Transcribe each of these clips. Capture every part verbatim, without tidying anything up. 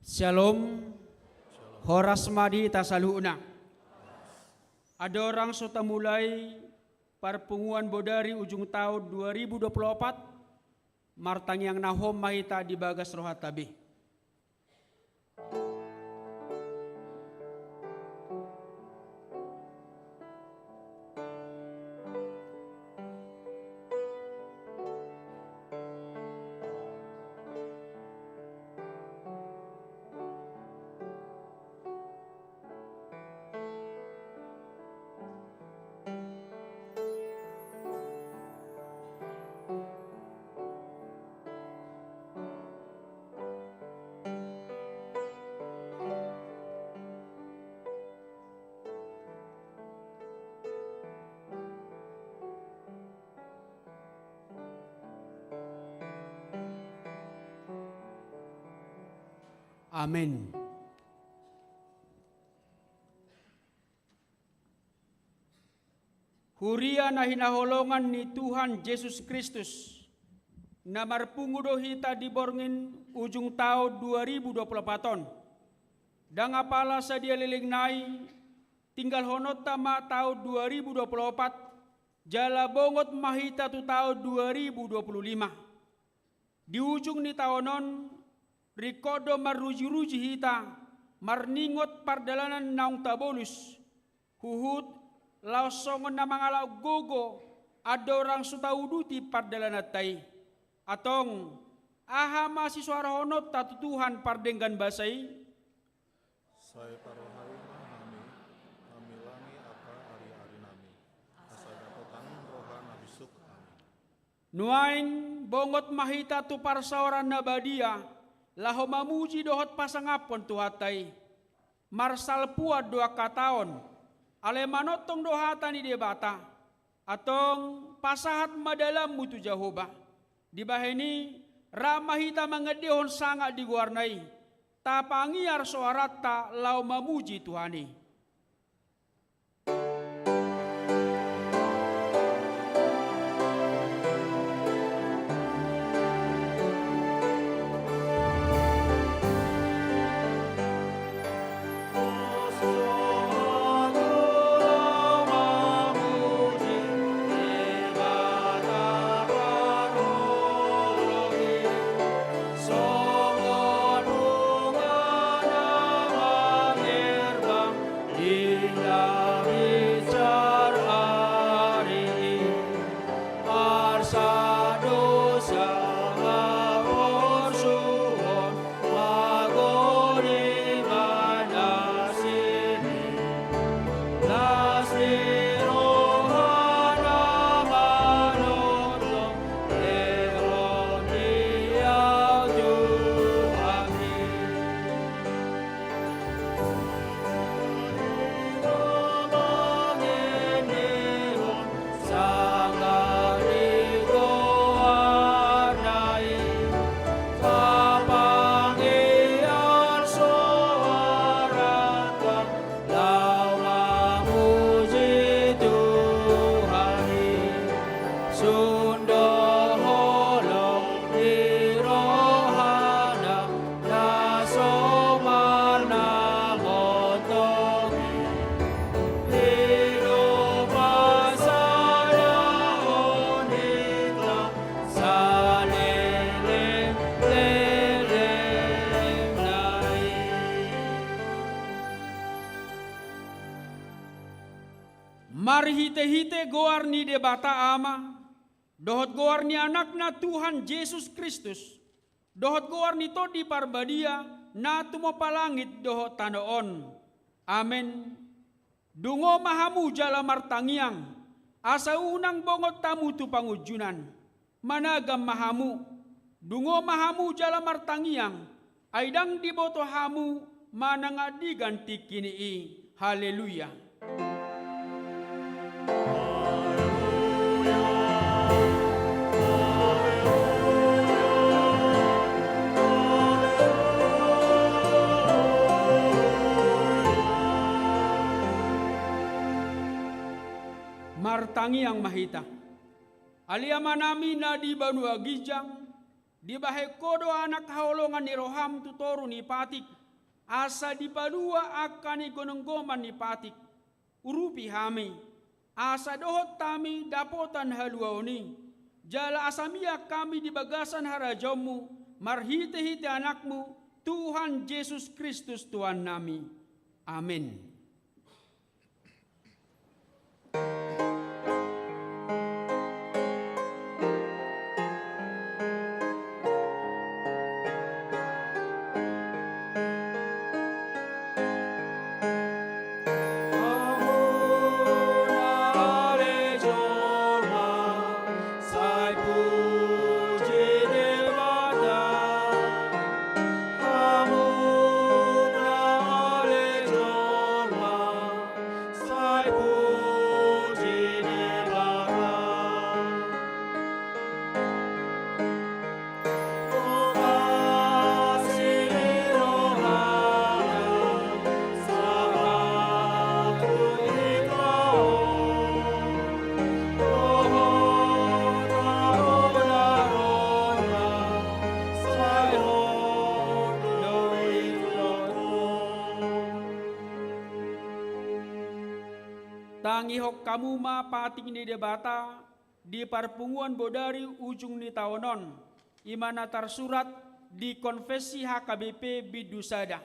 Shalom. Horas ma di hita saluhutna. Andorang so tamulai parpunguan bodari ujung taon dua ribu dua puluh opat, martangiang na hom ma hita di bagas rohanta be. Amen. Huria na hinaholongan ni Tuhan Jesus Kristus, na marpungu do hita di borngin ujung taon dua ribu dua puluh opat on. Ndang apala sadia leleng nai, tinggalhononta ma taon dua ribu dua puluh opat, jala bongot ma hita tu taon dua ribu dua puluh lima. Di ujung ni taon on, ringkot do marujiruji hita, marningot pardalanan naung tabolus, huhut laos songon na mangalap gogo andorang so tauduti pardalananta i. Antong, aha ma sisoarhononta tu Tuhan pardenggan basa i? Sai parrohai ma hami, hamilangi angka ariarinami, asa dapotan roha na bisuk hami. Nuaeng bongot ma hita tu parsaoran na badia, laho mamuji dohot pasangaphon Tuhanta i. Marsalpuan do angka taon, alai manongtong do hata ni Debata. Antong pasahat ma dalanmu tu Jahowa. Dibahen i, rap ma hita mangendehon sangap di goarna i, tapangiar soaranta laho mamuji Tuhan i. Marhitehite goar ni Debata Ama, dohot goar ni Anakna Tuhan Jesus Kristus, dohot goar ni Tondi Parbadia, na tumompa langit dohot tano on. Amen. Dungo ma hamu jala martangiang, asa unang bongot hamu tu pangunjunan. Managam ma hamu, dungo ma hamu jala martangiang, ai ndang diboto hamu manang andigan tingki ni i. Haleluya. Martangiang ma hita. Ale Amanami na di banua ginjang, dibahen Ho do anak haholongan ni roham tu toru ni patik, asa dipalua angka ni gononggoman ni patik. Urupi hami, asa dohot hami dapotan haluaon i, jala asa mian hami di bagasan harajaonmu, marhitehite Anakmu, Tuhan Jesus Kristus Tuhannami. Amen. Sai puji Debata. O kasih ni rohana, sahat tu hita on. Rohana, rohana, sai hot do i tu rohanta. Tangihon hamu ma patik ni Debata di parpunguan bodari ujung ni taon on, i ma na tarsurat di Konfessi H K B P bindu sada.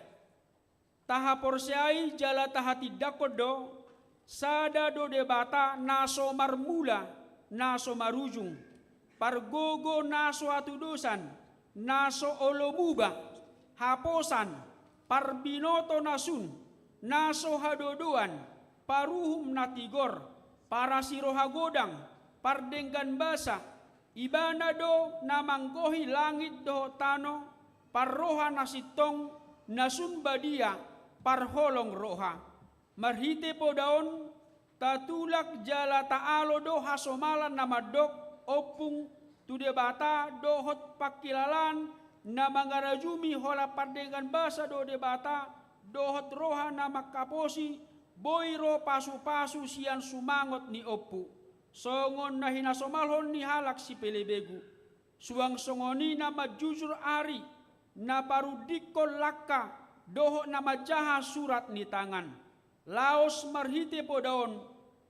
Tahaporseai jala tahatindangkon do, sada do Debata na so marmula, na so marujung, pargogo na so hatudosan, na so olo muba, haposan, parbinoto na sun, na so hadodoan, paruhum na tigor, parasi roha godang, pardenggan basa, Ibana do na manggohi langit dohot tano, parroha na sintong, na sun badia, parholong roha. Marhite poda on, tatulak jala taalo do hasomalan na mandok, ompung, tu Debata dohot pangkilalaan na mangarajumi holan pardenggan basa do Debata dohot roha na manghaposi, boi ro pasupasu sian sumangot ni ompu. Songon na hinasomalhon ni halak sipelebegu. Suang songon i na manjujur ari, na parundingkon langka, dohot na manjaha surat ni tangan. Laos marhite poda on,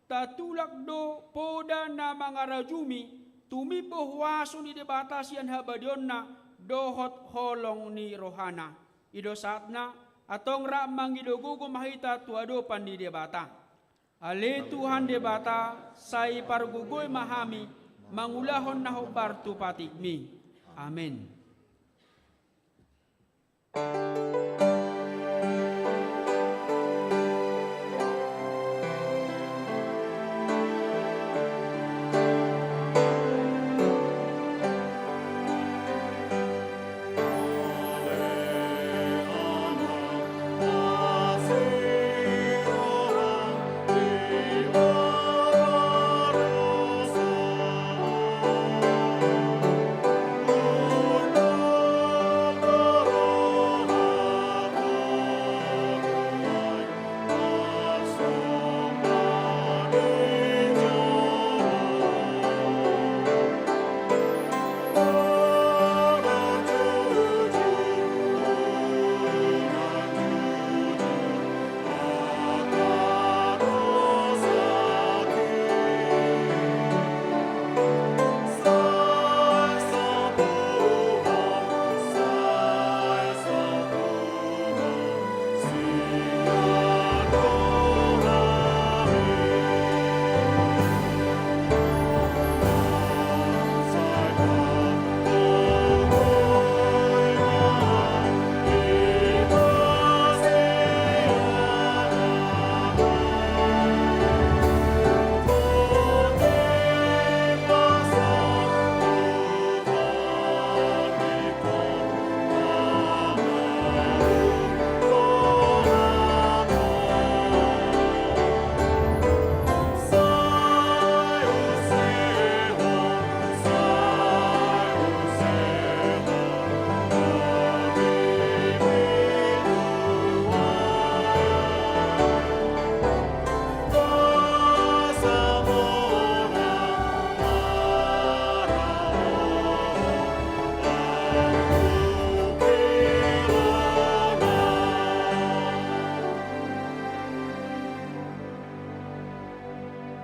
tatulak do poda na mangarajumi, tumimbo huaso ni Debata sian habadiaonna, dohot holong ni rohana. I do saatna, antong rap mangido gogo ma hita tu adopan ni Debata. Ale Tuhan Debata, sai pargogoi ma hami, mangulahon na hombar tu patikmi. Amen.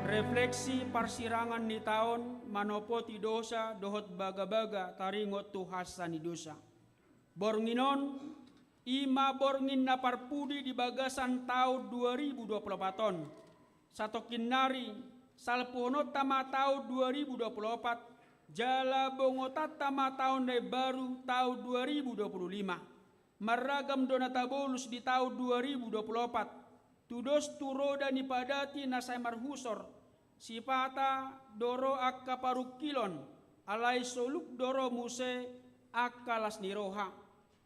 Refleksi parsirangan ni taon manopoti dosa dohot bagabaga taringot tu hasesaan ni dosa. Borngin on, i ma borngin na parpudi di bagasan taon dua ribu dua puluh opat on. Satongkin nari, salpuhononta ma taon dua ribu dua puluh opat, jala bongotanta ma taon na imbaru taon dua ribu dua puluh lima. Marragam do na tabolus di taon dua ribu dua puluh opat, tudos tu roda ni padati na sai marhusor, sipata do ro angka parungkilon, alai soluk do ro muse angka las ni roha.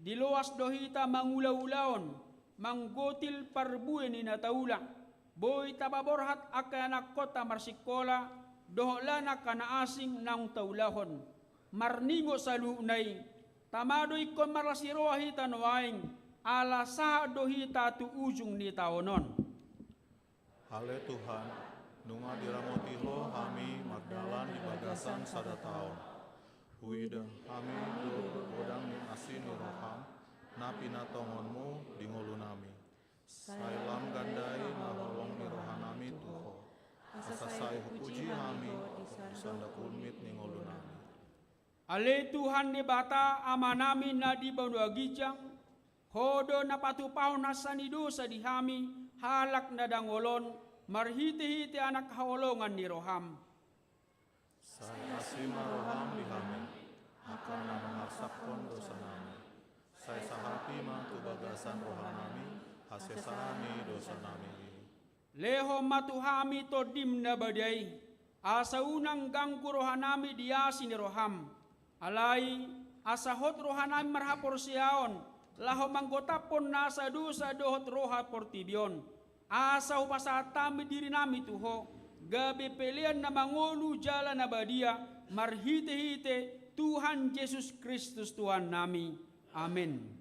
Diloas do hita mangulaulaon, manggotil parbue ni na taula. Boi tapaborhat angka ianakhonta marsingkola, dohot lan angka na asing naung taulahon. Marningot saluhutna i, tama do ingkon marlas ni roha hita nuaeng, ala sahat do hita tu ujung ni taon on. Ale Tuhan, nunga diramoti Ho hami mardalan di bagasan sada taon. Huida hami do godang ni asi ni roham, na pinatongonmu di ngolunami. Sai lam gandai ma holong ni rohanami tu Ho, asa sai hupuji hami di sandok hulmit ni ngolunami. Ale Tuhan Debata Amanami na di banua ginjang, Ho do na patupahon hasesaan ni dosa di hami, halak na dangol on, marhitehite Anak haholongan ni roham. Sai asi ma roham di hami, angka na mangarsakhon dosanami. Sai sahapi ma tu bagasan rohanami hasesaan ni dosanami. Lehon ma tu hami Tondim na badia i, asa unang ganggu rohanami di asi ni roham. Alai, asa hot rohanami marhaporseaon, laho manggotaphon nasa dosa dohot roha portibi on. Asa hupasahat hami dirinami tu Ho, gabe pelean na mangolu jala na badia, marhitehite Tuhan Jesus Kristus Tuhannami. Amen.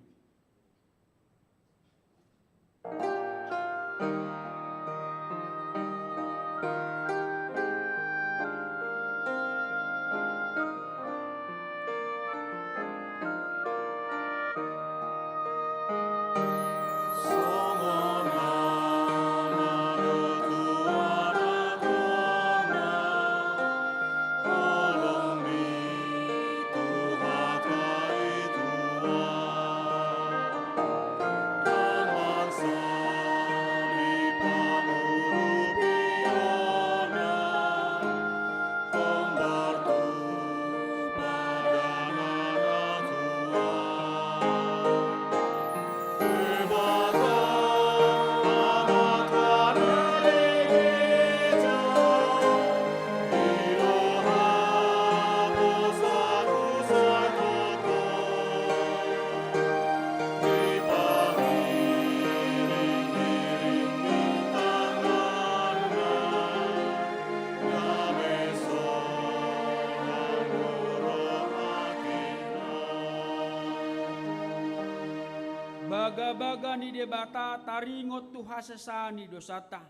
Bagabaga ni Debata taringot tu hasesaan ni dosanta.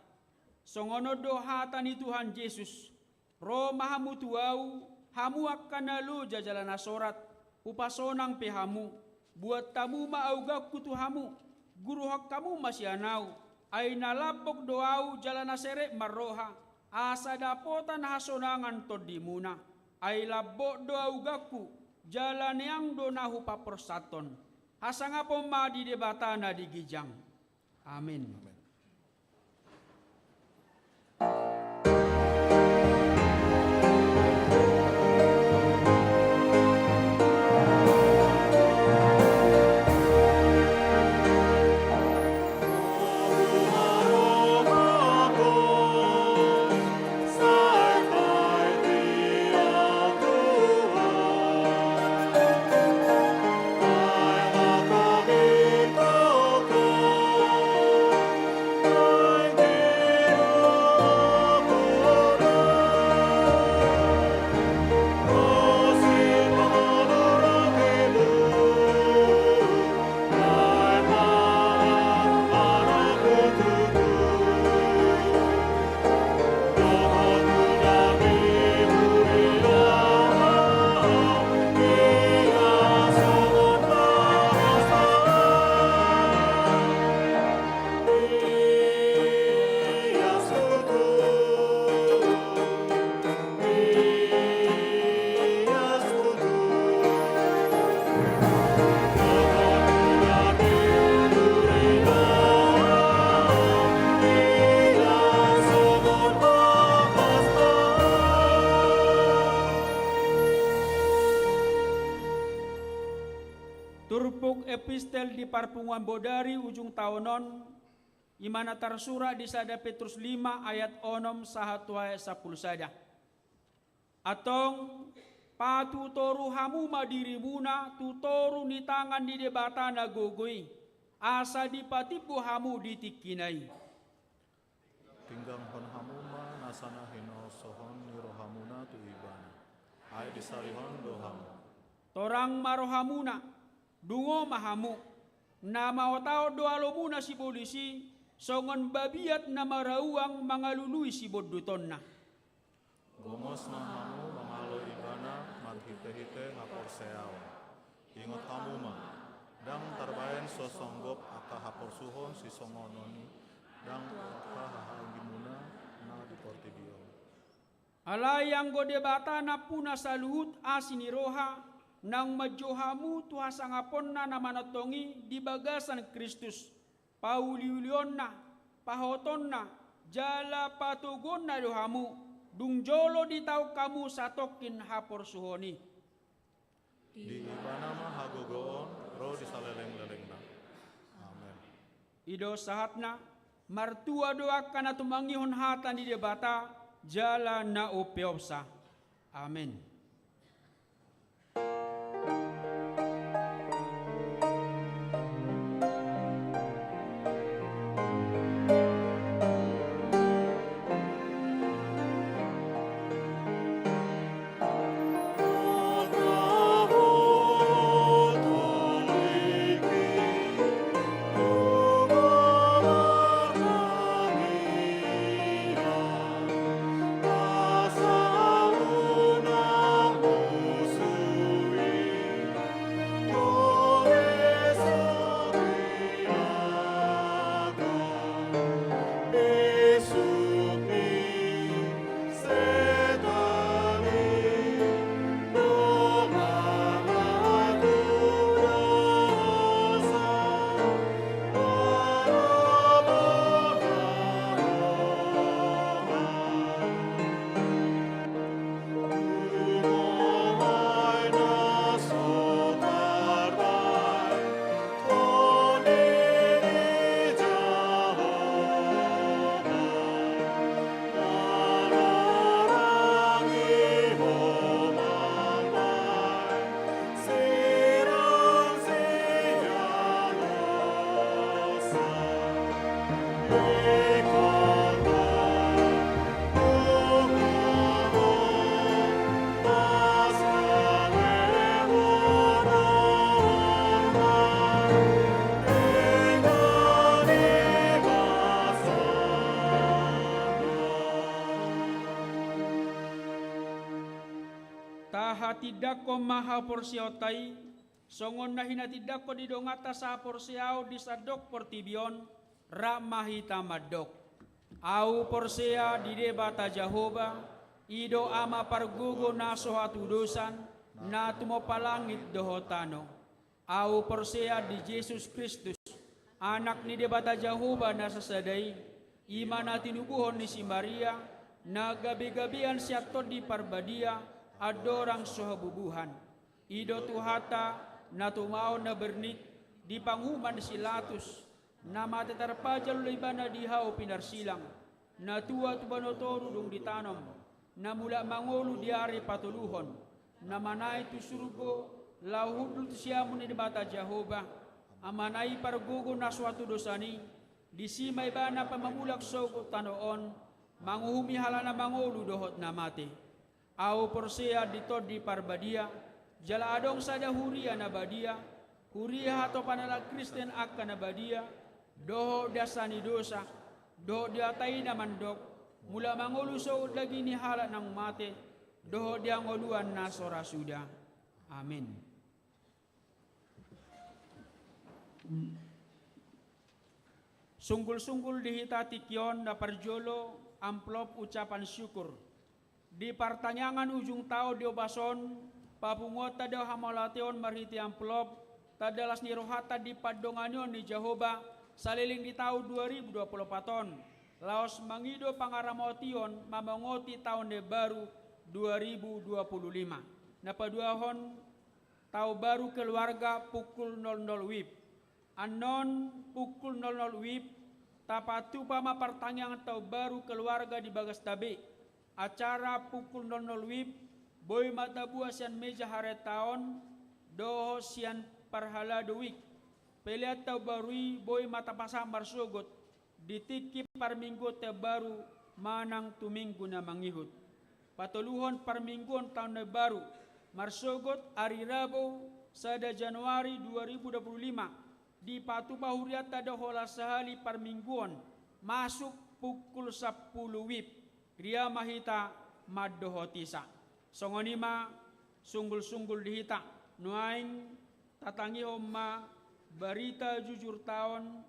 Songon on do hata ni Tuhan Jesus: Ro ma hamu tu Ahu, hamu angka na loja jala na sorat, hupasonang pe hamu. Buat hamu ma auganku tu hamu, guruhon hamu ma sian Ahu. Ai na lambok do Ahu jala na serep marroha, asa dapotan hasonangan tondimuna. Ai lambok do auganku, jala neang do na hupaporsathon. Hasangapon ma di Debata na di ginjang. Amin. Amin. epistel di parpunguan bodari ujung taon on, i ma na tarsurat di sada Petrus lima ayat onom sahat tu ayat sampulu sada. Antong, patutoru hamu ma dirimuna tu toru ni tangan ni Debata na gogo i, asa dipatimbo hamu di tingkina i. Tingganghon hamu ma nasa na hinaholsohon ni rohamuna tu Ibana. Ai disarihon do hamu. Torang ma rohamuna, dungo ma hamu. Na maotaot do alomuna sibolis i, songon babiat na marauang mangalului sibondutonna. Gomos ma hamu mangalo Ibana marhitehite haporseaon. Ingot hamu ma, ndang tarbaen so songgop angka haporsuhon sisongon on i, ndang tu angka hahaingginmuna na di portibi on. Alai anggo Debata nampuna saluhut asi ni roha, naung manjou hamu tu hasangaponna na manongtong i di bagasan Kristus, pauliulionna, pahotonna, jala patoguonna do hamu, dung jolo ditaon hamu satongkin haporsuhon i. Di Ibana ma hagogoon ro di salelenglelengna. Amen. I do sahatna, martua do angka na tumangihon hata ni Debata, jala na umpeopsa. Amen. Tahatindangkon ma haporseaonta i, songon na hinatindangkon ni donganta sahaporseaon di sandok portibi on, rap ma hita mandok. Ahu porsea di Debata Jahowa, i do Ama pargogo na so hatudosan, na tumompa langit dohot tano. Ahu porsea di Jesus Kristus, Anak ni Debata Jahowa na sasada i, i ma na tinubuhon ni si Maria, na gabegabean sian Tondi Parbadia, andorang so habubuhan. I do Tuhanta, na tumaon na bernit, di panguhuman ni si Latus, na mate tarpajal do Ibana di hau pinarsilang, na tua tu banua toru dung ditanom, na mulak mangolu di ari patoluhon, na manaek tu surgo, laho hundul tu siamun ni Debata Jahowa, Amana i pargogo na so hatudosan i, disi ma Ibana pamamulak sogot tano on, manguhumi halak na mangolu dohot na mate. Ahu porsea di Tondi Parbadia, jala adong sada huria na badia, huria hatopan halak Kristen angka na badia, dohot di ansa ni dosa, dohot di hata i na mandok, mulak mangolu sogot daging ni halak naung mate, dohot di hangoluan na so ra suda. Amin. Sunggul-sunggul di hita tingki on, na parjolo amplop ucapan syukur. Di partangiangan ujung taon di ombas on, papunguanta do hamauliateon marhite amplop, tanda las ni rohanta di pandonganion ni Jahowa, saleleng di taon dua ribu dua puluh empat on, laos mangido pangaramotion mamongoti taon na imbaru dua ribu dua puluh lima. Na paduahon, Taon Baru Keluarga pukul nol nol wib. Annon pukul nol nol wib, tapatupa ma partangiangan Taon Baru Keluarga di bagasta be. Acara pukul nol nol wib, boi ma tabuha sian meja haretaon dohot sian parhalado wijk. Pelean Taon Baru i boi ma tapasahat marsogot di tingki parmingguon Taon Baru manang tu minggu na mangihut. Patoluhon parmingguon taon na baru, marsogot ari Rabu sada Januari dua ribu dua puluh lima, dipatupa hurianta do holan sahali parmingguon, masuk pukul sampulu wib, ria ma hita mandohoti sa. Songon i ma sunggul-sunggul di hita, nuaeng tatangihon ma barita jujur taon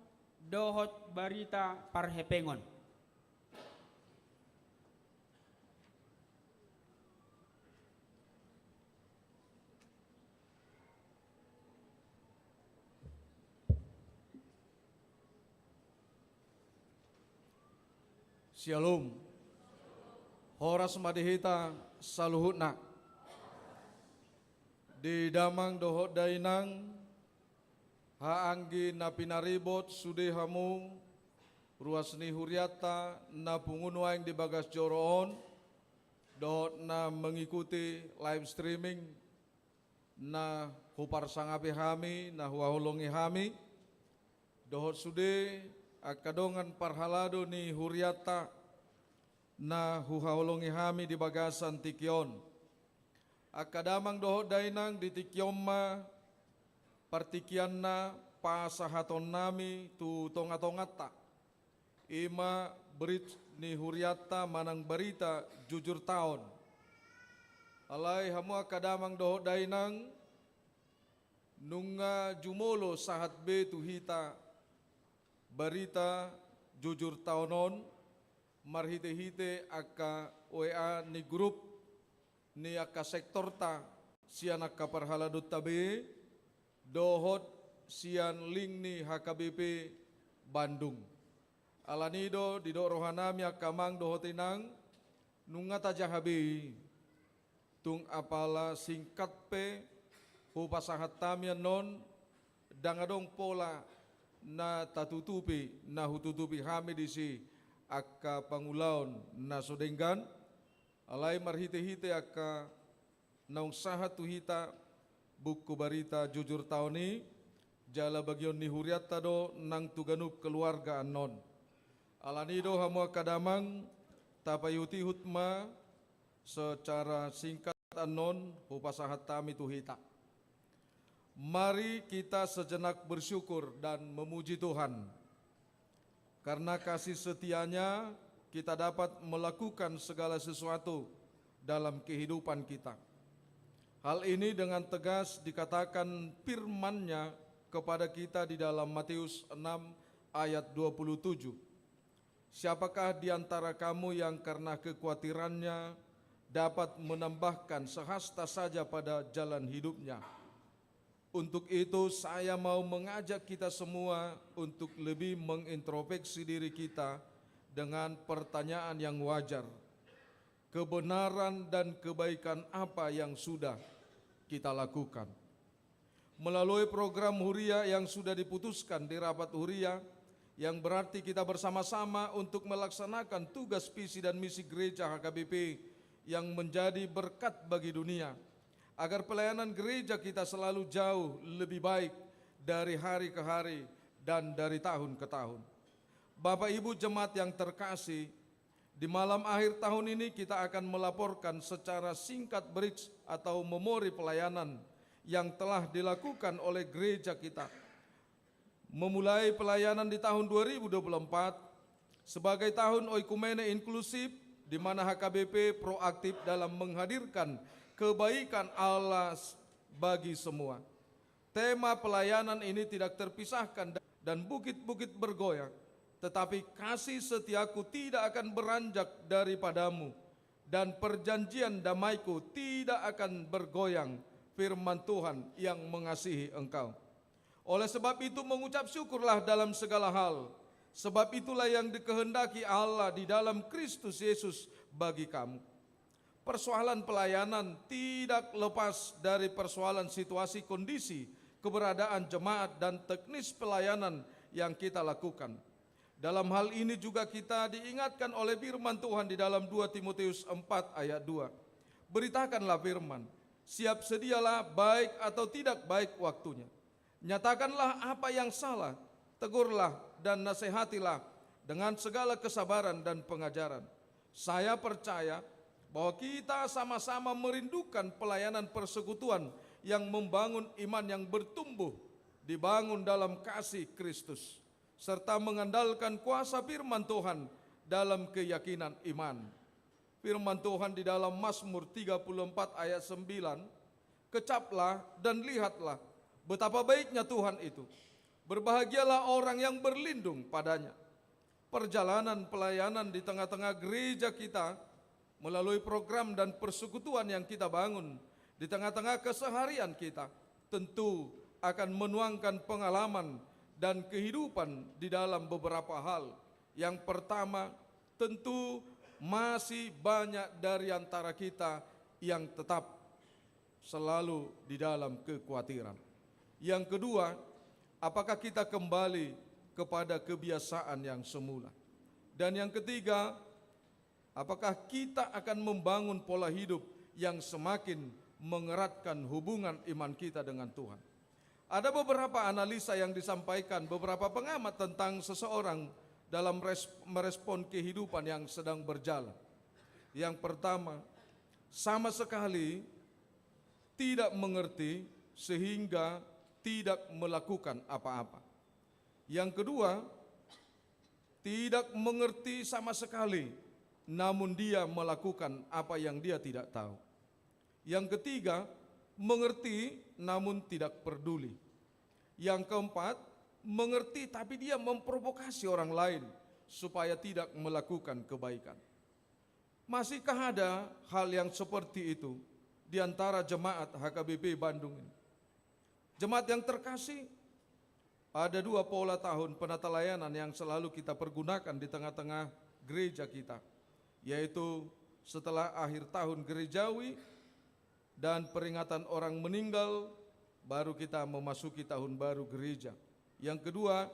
dohot barita parhepengon. Syalom. Horas ma di hita saluhutna. Di damang dohot dainang, haha anggi na pinaribot, sude hamu ruas ni hurianta na pungu nuaeng di bagas joro on, dohot na mengikuti live streaming na huparsangapi hami, na huhaholongi hami, dohot sude angka dongan parhalado ni hurianta na huhaholongi hami di bagasan tingki on. Angka damang dohot dainang, di tingki on ma partingkianna pasahatonnami tu tonga-tonganta, i ma bridge ni hurianta manang barita jujur taon. Alai hamu angka damang dohot dainang, nunga jumolo sahat be tu hita barita jujur taon on, marhite-hite angka W A ni grup ni angka sektorta sian angka parhaladonta be, dohot sian link ni H K B P Bandung. Alani do didok rohanami angka amang dohot inang, nunga tajaha be i. Tung apala singkat pe hupasahat hami annon, ndang adong pola na tatutupi, na hututupi hami disi angka pangulaon na so denggan, alai marhite-hite angka naung sahat tu hita buku barita jujur taon i, jala bagion ni hurianta do nang tu ganup keluarga annon. Alani do hamu angka damang, tapaihut-ihut ma secara singkat annon hupasahat hami tu hita. Mari kita sejenak bersyukur dan memuji Tuhan. Karena kasih setia-Nya, kita dapat melakukan segala sesuatu dalam kehidupan kita. Hal ini dengan tegas dikatakan firman-Nya kepada kita di dalam Matius enam ayat dua puluh tujuh. Siapakah di antara kamu yang karena kekuatirannya dapat menambahkan sehasta saja pada jalan hidupnya? Untuk itu, saya mau mengajak kita semua untuk lebih mengintrospeksi diri kita dengan pertanyaan yang wajar. Kebenaran dan kebaikan apa yang sudah kita lakukan? Melalui program huria yang sudah diputuskan di rapat huria, yang berarti kita bersama-sama untuk melaksanakan tugas visi dan misi gereja H K B P yang menjadi berkat bagi dunia, agar pelayanan gereja kita selalu jauh lebih baik dari hari ke hari dan dari tahun ke tahun. Bapak Ibu jemaat yang terkasih, di malam akhir tahun ini kita akan melaporkan secara singkat bridge atau memori pelayanan yang telah dilakukan oleh gereja kita. Memulai pelayanan di tahun dua ribu dua puluh empat sebagai tahun oikumene inklusif, di mana H K B P proaktif dalam menghadirkan kebaikan Allah bagi semua. Tema pelayanan ini tidak terpisahkan dan bukit-bukit bergoyang, tetapi kasih setiaku tidak akan beranjak daripadamu, dan perjanjian damaiku tidak akan bergoyang, firman Tuhan yang mengasihi engkau. Oleh sebab itu, mengucap syukurlah dalam segala hal, sebab itulah yang dikehendaki Allah di dalam Kristus Yesus bagi kamu. Persoalan pelayanan tidak lepas dari persoalan situasi, kondisi, keberadaan jemaat, dan teknis pelayanan yang kita lakukan. Dalam hal ini juga kita diingatkan oleh firman Tuhan di dalam dua Timotius empat ayat dua. Beritakanlah firman, siap sedialah baik atau tidak baik waktunya. Nyatakanlah apa yang salah, tegurlah dan nasihatilah dengan segala kesabaran dan pengajaran. Saya percaya bahwa kita sama-sama merindukan pelayanan persekutuan yang membangun iman yang bertumbuh, dibangun dalam kasih Kristus, serta mengandalkan kuasa firman Tuhan dalam keyakinan iman. Firman Tuhan di dalam Mazmur tiga puluh empat ayat sembilan, kecaplah dan lihatlah betapa baiknya Tuhan itu. Berbahagialah orang yang berlindung padanya. Perjalanan pelayanan di tengah-tengah gereja kita, melalui program dan persekutuan yang kita bangun di tengah-tengah keseharian kita, tentu akan menuangkan pengalaman dan kehidupan di dalam beberapa hal. Yang pertama, tentu masih banyak dari antara kita yang tetap selalu di dalam kekuatiran. Yang kedua, apakah kita kembali kepada kebiasaan yang semula? Dan yang ketiga, apakah kita akan membangun pola hidup yang semakin mengeratkan hubungan iman kita dengan Tuhan? Ada beberapa analisa yang disampaikan beberapa pengamat tentang seseorang dalam res-, merespon kehidupan yang sedang berjalan. Yang pertama, sama sekali tidak mengerti sehingga tidak melakukan apa-apa. Yang kedua, tidak mengerti sama sekali, namun dia melakukan apa yang dia tidak tahu. Yang ketiga, mengerti namun tidak peduli. Yang keempat, mengerti tapi dia memprovokasi orang lain supaya tidak melakukan kebaikan. Masihkah ada hal yang seperti itu di antara jemaat H K B P Bandung ini? Jemaat yang terkasih, ada dua pola tahun penata layanan yang selalu kita pergunakan di tengah-tengah gereja kita, yaitu setelah akhir tahun gerejawi dan peringatan orang meninggal, baru kita memasuki tahun baru gereja. Yang kedua,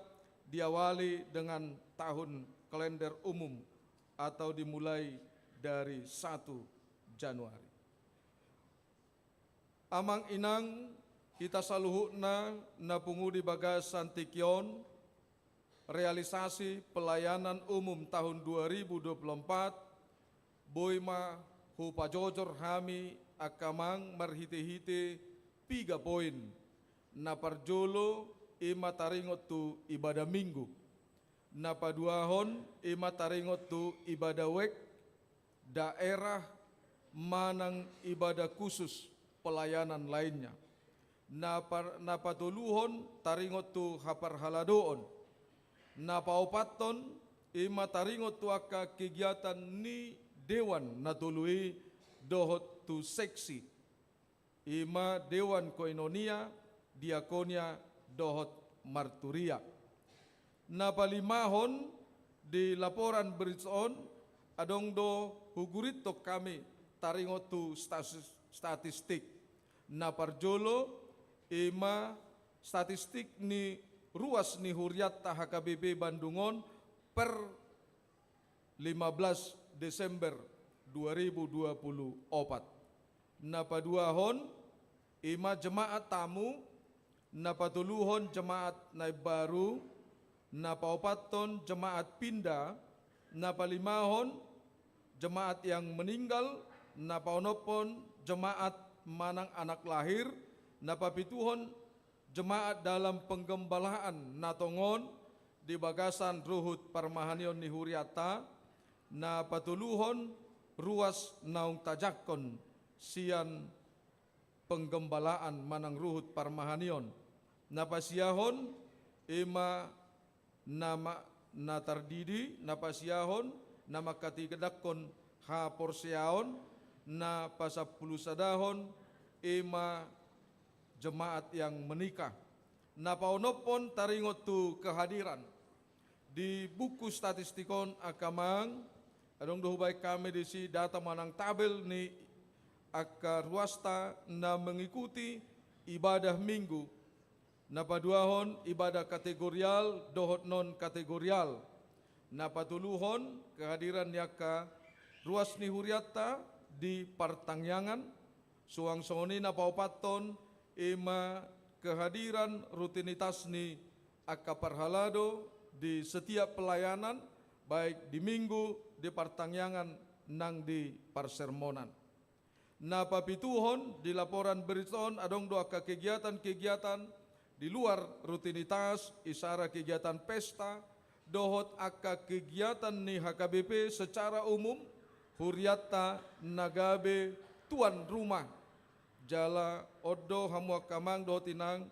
diawali dengan tahun kalender umum atau dimulai dari satu Januari. Amang inang, hita saluhutna na pungu di bagasan tingki on, realisasi pelayanan umum tahun dua ribu dua puluh empat, boi ma hupajojor hami angka amang marhite-hite piga poin. Na parjolo i ma taringot tu ibadah Minggu. Na paduahon i ma taringot tu ibadah wijk, daerah manang ibadah khusus pelayanan lainnya. Na par-, na patoluhon taringot tu haparhaladoon. Na paopathon i ma taringot tu angka kegiatan ni dewan na tolu i dohot tu seksi. I ma dewan koinonia, diakonia dohot marturia. Na palimahon di laporan berita on, adong do hugurintok hami taringot tu statis-, statistik. Na parjolo i ma statistik ni ruas ni hurianta H K B P Bandung on per lima belas Desember dua ribu dua puluh opat. Na paduahon i ma jemaat tamu, na patoluhon jemaat na imbaru, na paopathon jemaat pinda, na palimahon jemaat yang meninggal, na paonomhon jemaat manang anak lahir, na papituhon jemaat dalam penggembalaan na tongon di bagasan ruhut parmahanion ni hurianta, na patoluhon ruas naung tajangkon sian penggembalaan manang ruhut parmahanion. Na pasiahon i ma na ma-, na tardidi, na pasiahon na manghatindanghon haporseaon, na pasampulusadahon i ma jemaat yang menikah. Na paonomhon taringot tu kehadiran. Di buku statistik on angka amang, Adong do hubaen hami disi data manang tabel ni angka ruasta na mengikuti ibadah Minggu. Na paduahon ibadah kategorial dohot non kategorial. Na patoluhon kehadiran ni angka ruas ni hurianta di partangiangan. Suang songon i na paopathon, i ma kehadiran rutinitas ni angka parhalado di setiap pelayanan, baik di Minggu, di partangiangan, nang di parsermonan. Na papituhon, di laporan berita on adong do angka kegiatan-kegiatan di luar rutinitas, isara kegiatan pesta, dohot angka kegiatan ni H K B P secara umum, hurianta na gabe tuan rumah. Jala on do hamu angka amang dohot inang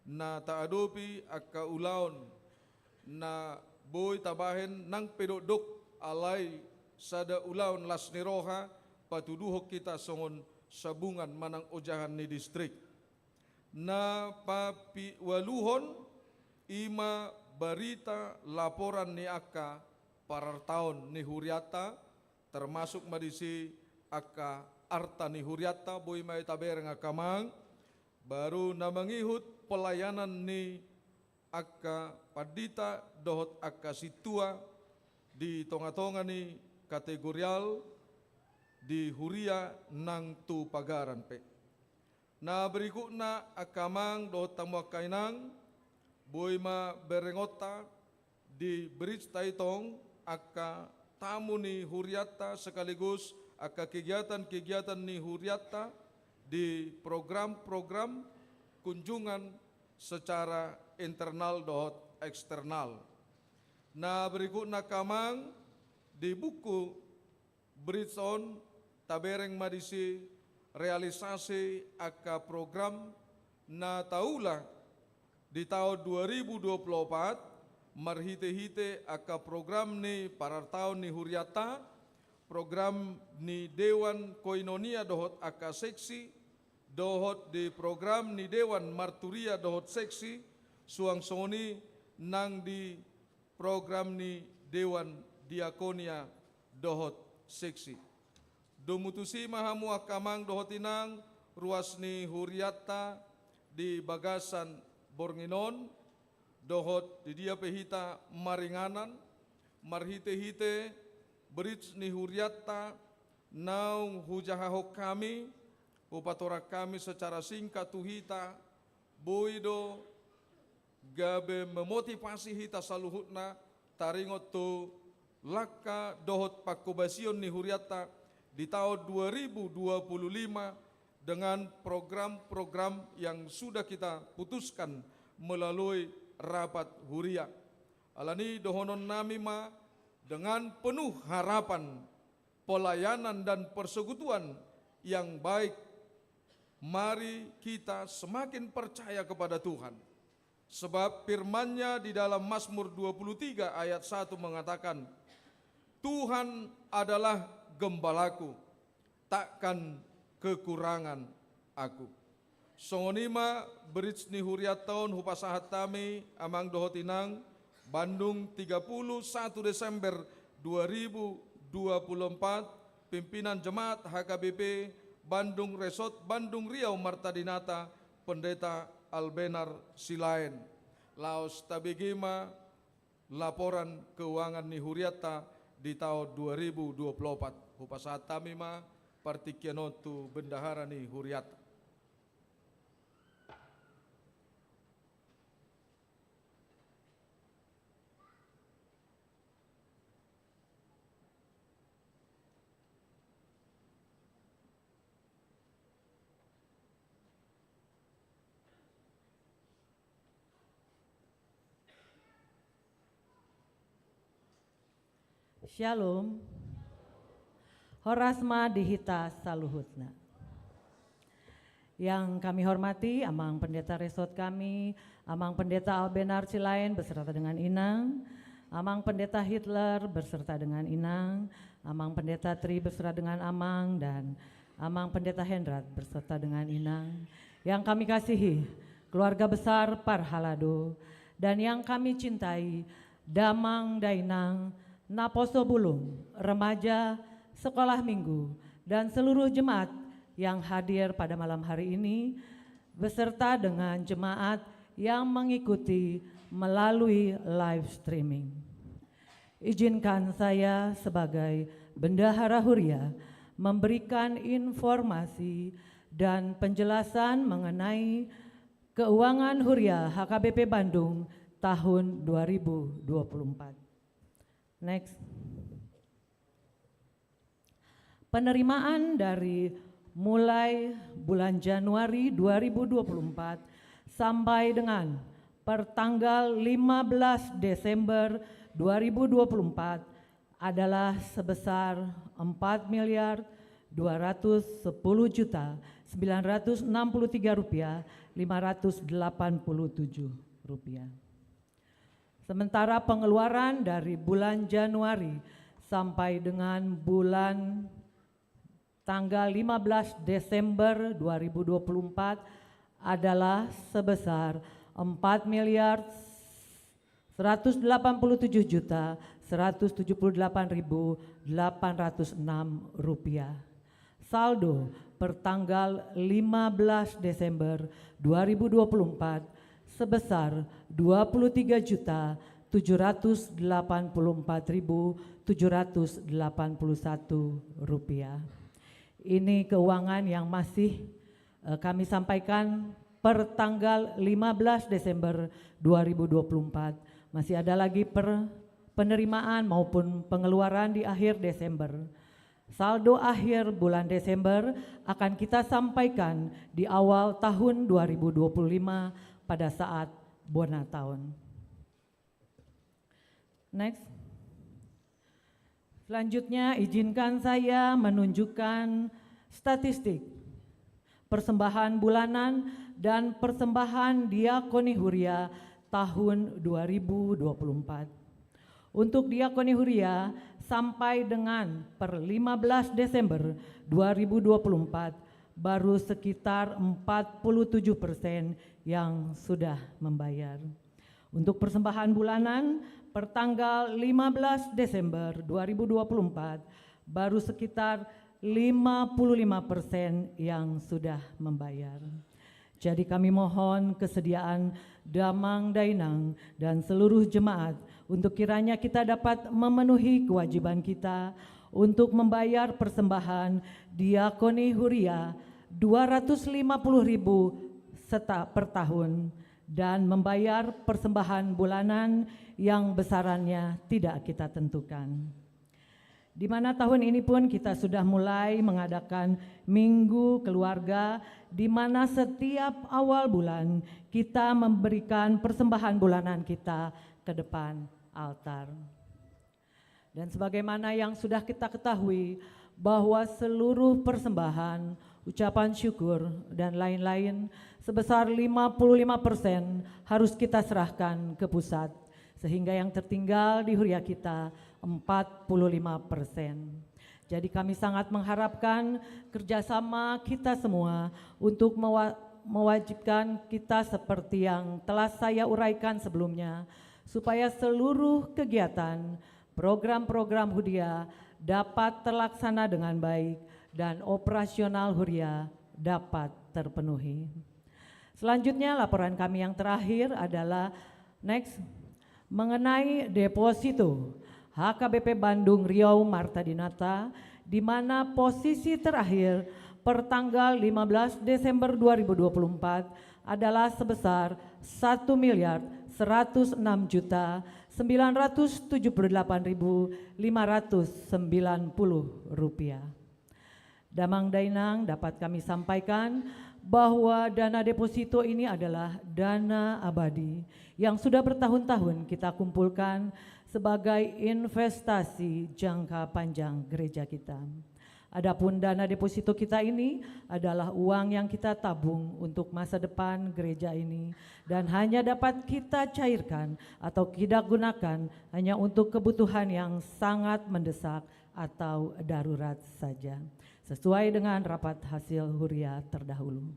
na taadopi angka ulaon na boi tabahen nang pe dokdok, alai sada ulaon las ni roha patuduhon hita songon sabungan manang ojahan ni distrik. Na papiualuhon, i ma barita laporan ni angka parartaon ni hurianta, termasuk ma disi angka arta ni hurianta, boi ma i tabereng angka amang. Baru na mangihut pelayanan ni angka pandita dohot angka sintua di tonga-tonga ni kategorial di huria nang tu pagaran pe. Na berikutna angka amang dohot hamu angka inang, boi ma berengonta di berita i tong angka tamu ni hurianta sekaligus angka kegiatan-kegiatan ni hurianta di program-program kunjungan secara internal dohot eksternal. Na berikutna angka amang, di buku berita on tabereng ma disi realisasi angka program na taula di taon dua ribu dua puluh opat, marhite-hite angka program ni parartaon ni hurianta, program ni dewan koinonia dohot angka seksi, dohot di program ni dewan marturia dohot seksi, suang songon i nang di program ni dewan diakonia dohot seksi. Domu tusi ma hamu angka amang dohot inang ruas ni hurianta di bagasan borngin on, dohot di dia pe hita maringanan, marhite-hite berita ni hurianta naung hujahahon hami, hupatorang hami secara singkat tu hita, boi do gabe memotivasi hita saluhutna taringot tu langka dohot pangkobasion ni hurianta di taon dua ribu dua puluh lima dengan program-program yang sudah kita putuskan melalui rapat huria. Alani dohononnami ma dengan penuh harapan pelayanan dan persekutuan yang baik, mari kita semakin percaya kepada Tuhan. Sebab firman-Nya di dalam Mazmur dua puluh tiga ayat satu mengatakan, "Tuhan adalah gembalaku, takkan kekurangan aku." Songon i ma berita ni hurianta on hupasahat hami, amang dohot inang, Bandung, tiga puluh satu Desember dua ribu dua puluh empat, pimpinan jemaat H K B P Bandung Resort Bandung Riau Marta Dinata, Pendeta Albenar Silaen. Laos tabege ma laporan keuangan ni hurianta di taon dua ribu dua puluh opat. Hupasahat hami ma partingkian on tu bendahara ni hurianta. Shalom. Horas ma di hita saluhutna. Yang kami hormati Amang Pendeta Resort kami, Amang Pendeta Albenar Silaen beserta dengan Inang, Amang Pendeta Hitler beserta dengan Inang, Amang Pendeta Tri beserta dengan Amang, dan Amang Pendeta Hendrat beserta dengan Inang. Yang kami kasihi, keluarga besar Parhalado, dan yang kami cintai, Damang Dainang, Naposo Bulung, remaja, sekolah minggu, dan seluruh jemaat yang hadir pada malam hari ini, beserta dengan jemaat yang mengikuti melalui live streaming. Izinkan saya sebagai Bendahara Huria memberikan informasi dan penjelasan mengenai keuangan Huria H K B P Bandung tahun dua ribu dua puluh empat. Next. Penerimaan dari mulai bulan Januari dua ribu dua puluh empat sampai dengan per tanggal lima belas Desember dua ribu dua puluh empat adalah sebesar empat miliar dua ratus sepuluh juta sembilan ratus enam puluh tiga rupiah lima ratus delapan puluh tujuh rupiah. Sementara pengeluaran dari bulan Januari sampai dengan bulan tanggal lima belas Desember dua ribu dua puluh empat adalah sebesar empat miliar seratus delapan puluh tujuh juta seratus tujuh puluh delapan ribu delapan ratus enam rupiah. Saldo per tanggal lima belas Desember dua ribu dua puluh empat sebesar dua puluh tiga juta tujuh ratus delapan puluh empat ribu tujuh ratus delapan puluh satu rupiah. Ini keuangan yang masih, eh, kami sampaikan per tanggal lima belas Desember dua ribu dua puluh empat. Masih ada lagi per penerimaan maupun pengeluaran di akhir Desember. Saldo akhir bulan Desember akan kita sampaikan di awal tahun dua ribu dua puluh lima pada saat bona taon. Next. Selanjutnya, izinkan saya menunjukkan statistik persembahan bulanan dan persembahan diakoni huria tahun dua ribu dua puluh empat. Untuk diakoni huria, sampai dengan per lima belas Desember dua ribu dua puluh empat, baru sekitar empat puluh tujuh persen yang sudah membayar. Untuk persembahan bulanan, per tanggal lima belas Desember dua ribu dua puluh empat, baru sekitar lima puluh lima persen yang sudah membayar. Jadi, kami mohon kesediaan Damang Dainang dan seluruh jemaat untuk kiranya kita dapat memenuhi kewajiban kita untuk membayar persembahan diakoni huria dua ratus lima puluh ribu seta-, per tahun, dan membayar persembahan bulanan yang besarannya tidak kita tentukan. Di mana tahun ini pun kita sudah mulai mengadakan Minggu Keluarga, di mana setiap awal bulan kita memberikan persembahan bulanan kita ke depan altar. Dan sebagaimana yang sudah kita ketahui, bahwa seluruh persembahan, ucapan syukur, dan lain-lain sebesar lima puluh lima persen harus kita serahkan ke pusat, sehingga yang tertinggal di huria kita empat puluh lima persen. Jadi, kami sangat mengharapkan kerjasama kita semua untuk mewa-, mewajibkan kita seperti yang telah saya uraikan sebelumnya, supaya seluruh kegiatan, program-program huria dapat terlaksana dengan baik dan operasional huria dapat terpenuhi. Selanjutnya, laporan kami yang terakhir adalah, next, mengenai deposito H K B P Bandung Riau Marta Dinata, di mana posisi terakhir per tanggal lima belas Desember dua ribu dua puluh empat adalah sebesar satu miliar seratus enam juta sembilan ratus tujuh puluh delapan ribu lima ratus sembilan puluh rupiah. Damang Dainang, dapat kami sampaikan bahwa dana deposito ini adalah dana abadi yang sudah bertahun-tahun kita kumpulkan sebagai investasi jangka panjang gereja kita. Adapun dana deposito kita ini adalah uang yang kita tabung untuk masa depan gereja ini dan hanya dapat kita cairkan atau kita gunakan hanya untuk kebutuhan yang sangat mendesak atau darurat saja, sesuai dengan rapat hasil huria terdahulu,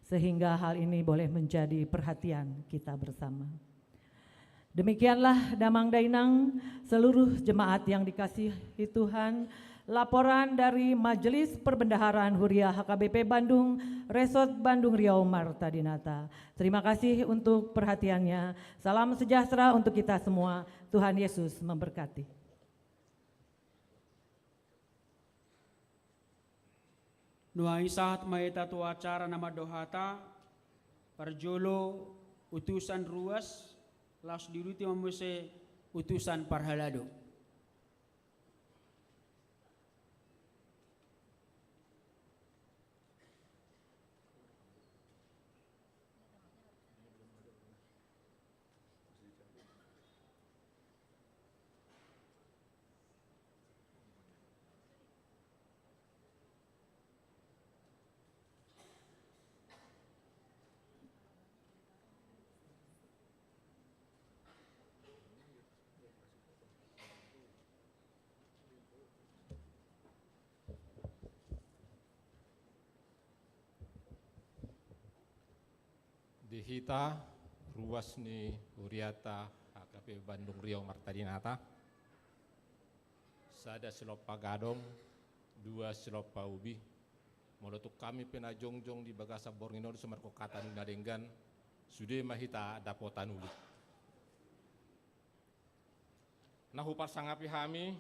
sehingga hal ini boleh menjadi perhatian kita bersama. Demikianlah, Damang Dainang, seluruh jemaat yang dikasihi Tuhan, laporan dari Majelis Perbendaharaan Huria H K B P Bandung, Resort Bandung Riau Marta Dinata. Terima kasih untuk perhatiannya. Salam sejahtera untuk kita semua. Tuhan Yesus memberkati. Nuaeng sahat ma hita tu acara na mandok hata, parjolo utusan ruas, laos diuduti ma muse utusan parhalado. Di hita ruas ni huriata H K B P Bandung Riau Marta Dinata, sada silompa gadong, dua silompa ubi. Molo tung hami pe na jongjong di bagasan borngin on, so marhata na denggan, sude ma hita dapotan uli. Na huparsangapi hami,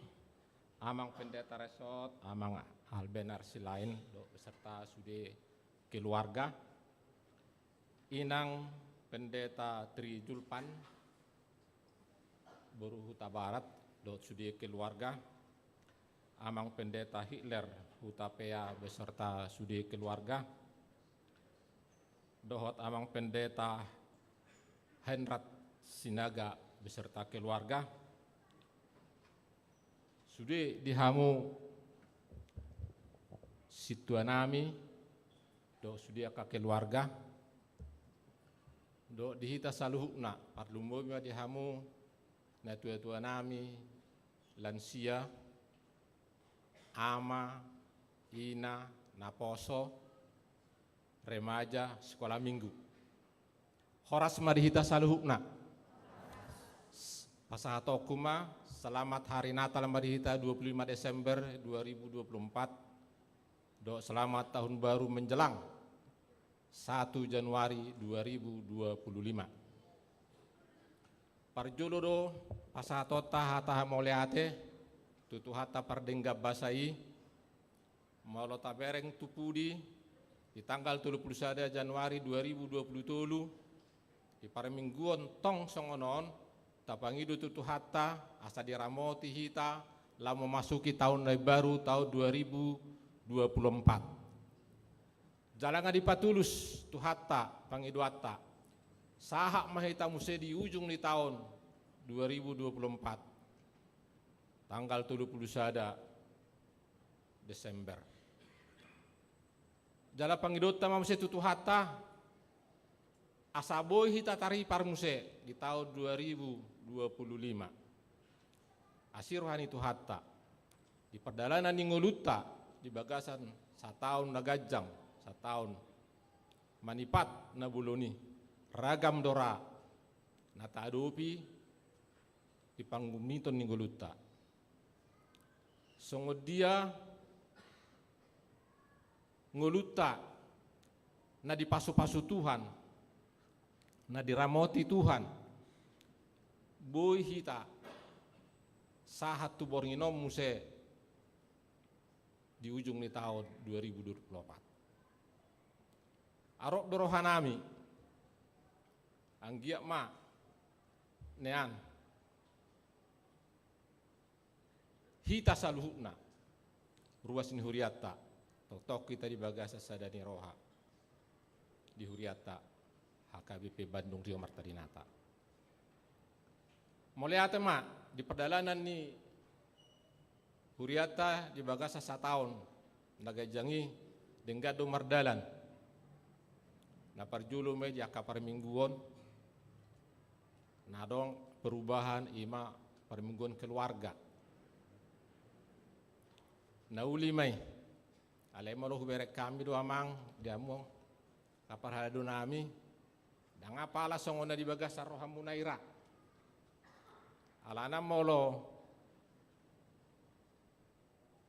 Amang Pendeta Resort, Amang Alben Arsilain, dohot beserta sude keluarga, Inang Pendeta Tri Julpan, boru Hutabarat, dohot sude keluarga, Amang Pendeta Hitler Hutapea beserta sude keluarga, dohot Amang Pendeta Heinrad Sinaga beserta keluarga, sude di hamu sintuanami, dohot sude angka keluarga, dohot di hita saluhutna, parlumobi ma di hamu natuatuanami, lansia, ama, ina, naposo, remaja, sekolah minggu. Horas ma di hita saluhutna. S-, pasahatonku ma, selamat hari Natal ma di hita, dua puluh lima Desember dua ribu dua puluh empat. Dohot selamat tahun baru menjelang satu Januari dua ribu dua puluh lima. Parjolo do pasahatonta hata mauliate tu Tuhanta pardenggan basa i, molo tabereng tu pudi, di tanggal tolu pulu sada Januari dua ribu dua pulu tolu, di parmingguon tong songon on, tapangido tu Tuhanta asa diramoti hita laho mamasuki taon na imbaru, taon dua ribu dua pulu empat. Jala nga dipatulus Tuhanta pangidoanta, sahat ma hita muse di ujung ni taon dua ribu dua pulu empat, tanggal tolu pulu sada Desember. Jala pangidoonta ma muse tu Tuhanta, asa boi hita taripar muse di taon dua ribu dua pulu lima. Asi roha ni Tuhanta, di pardalanan ni ngolunta, di bagasan sataon na ganjang, sataon manipat na bolon i, ragam do ra na taadopi di pangumiton ni ngolunta. Songon dia ngolunta na dipasupasu Tuhan, na diramoti Tuhan, boi hita sahat tu borngin on muse di ujung ni taon dua ribu dua pulu empat. Arop do rohanami, anggiat ma nian hita saluhutna, ruas ni hurianta, tongtong hita di bagasan sada ni roha di hurianta H K B P Bandung Riau Marta Dinata. Mauliate ma, di pardalanan ni hurianta di bagasan sataon na ganjang i, denggan do mardalan. Na parjolo ma i di angka parmingguon, na adong perubahan, i ma parmingguon keluarga. Na uli ma i, alai molo hubereng hami do, Amang, di hamu angka parhaladonami, ndang apala songon na di bagasan rohamuna i ra. Alana molo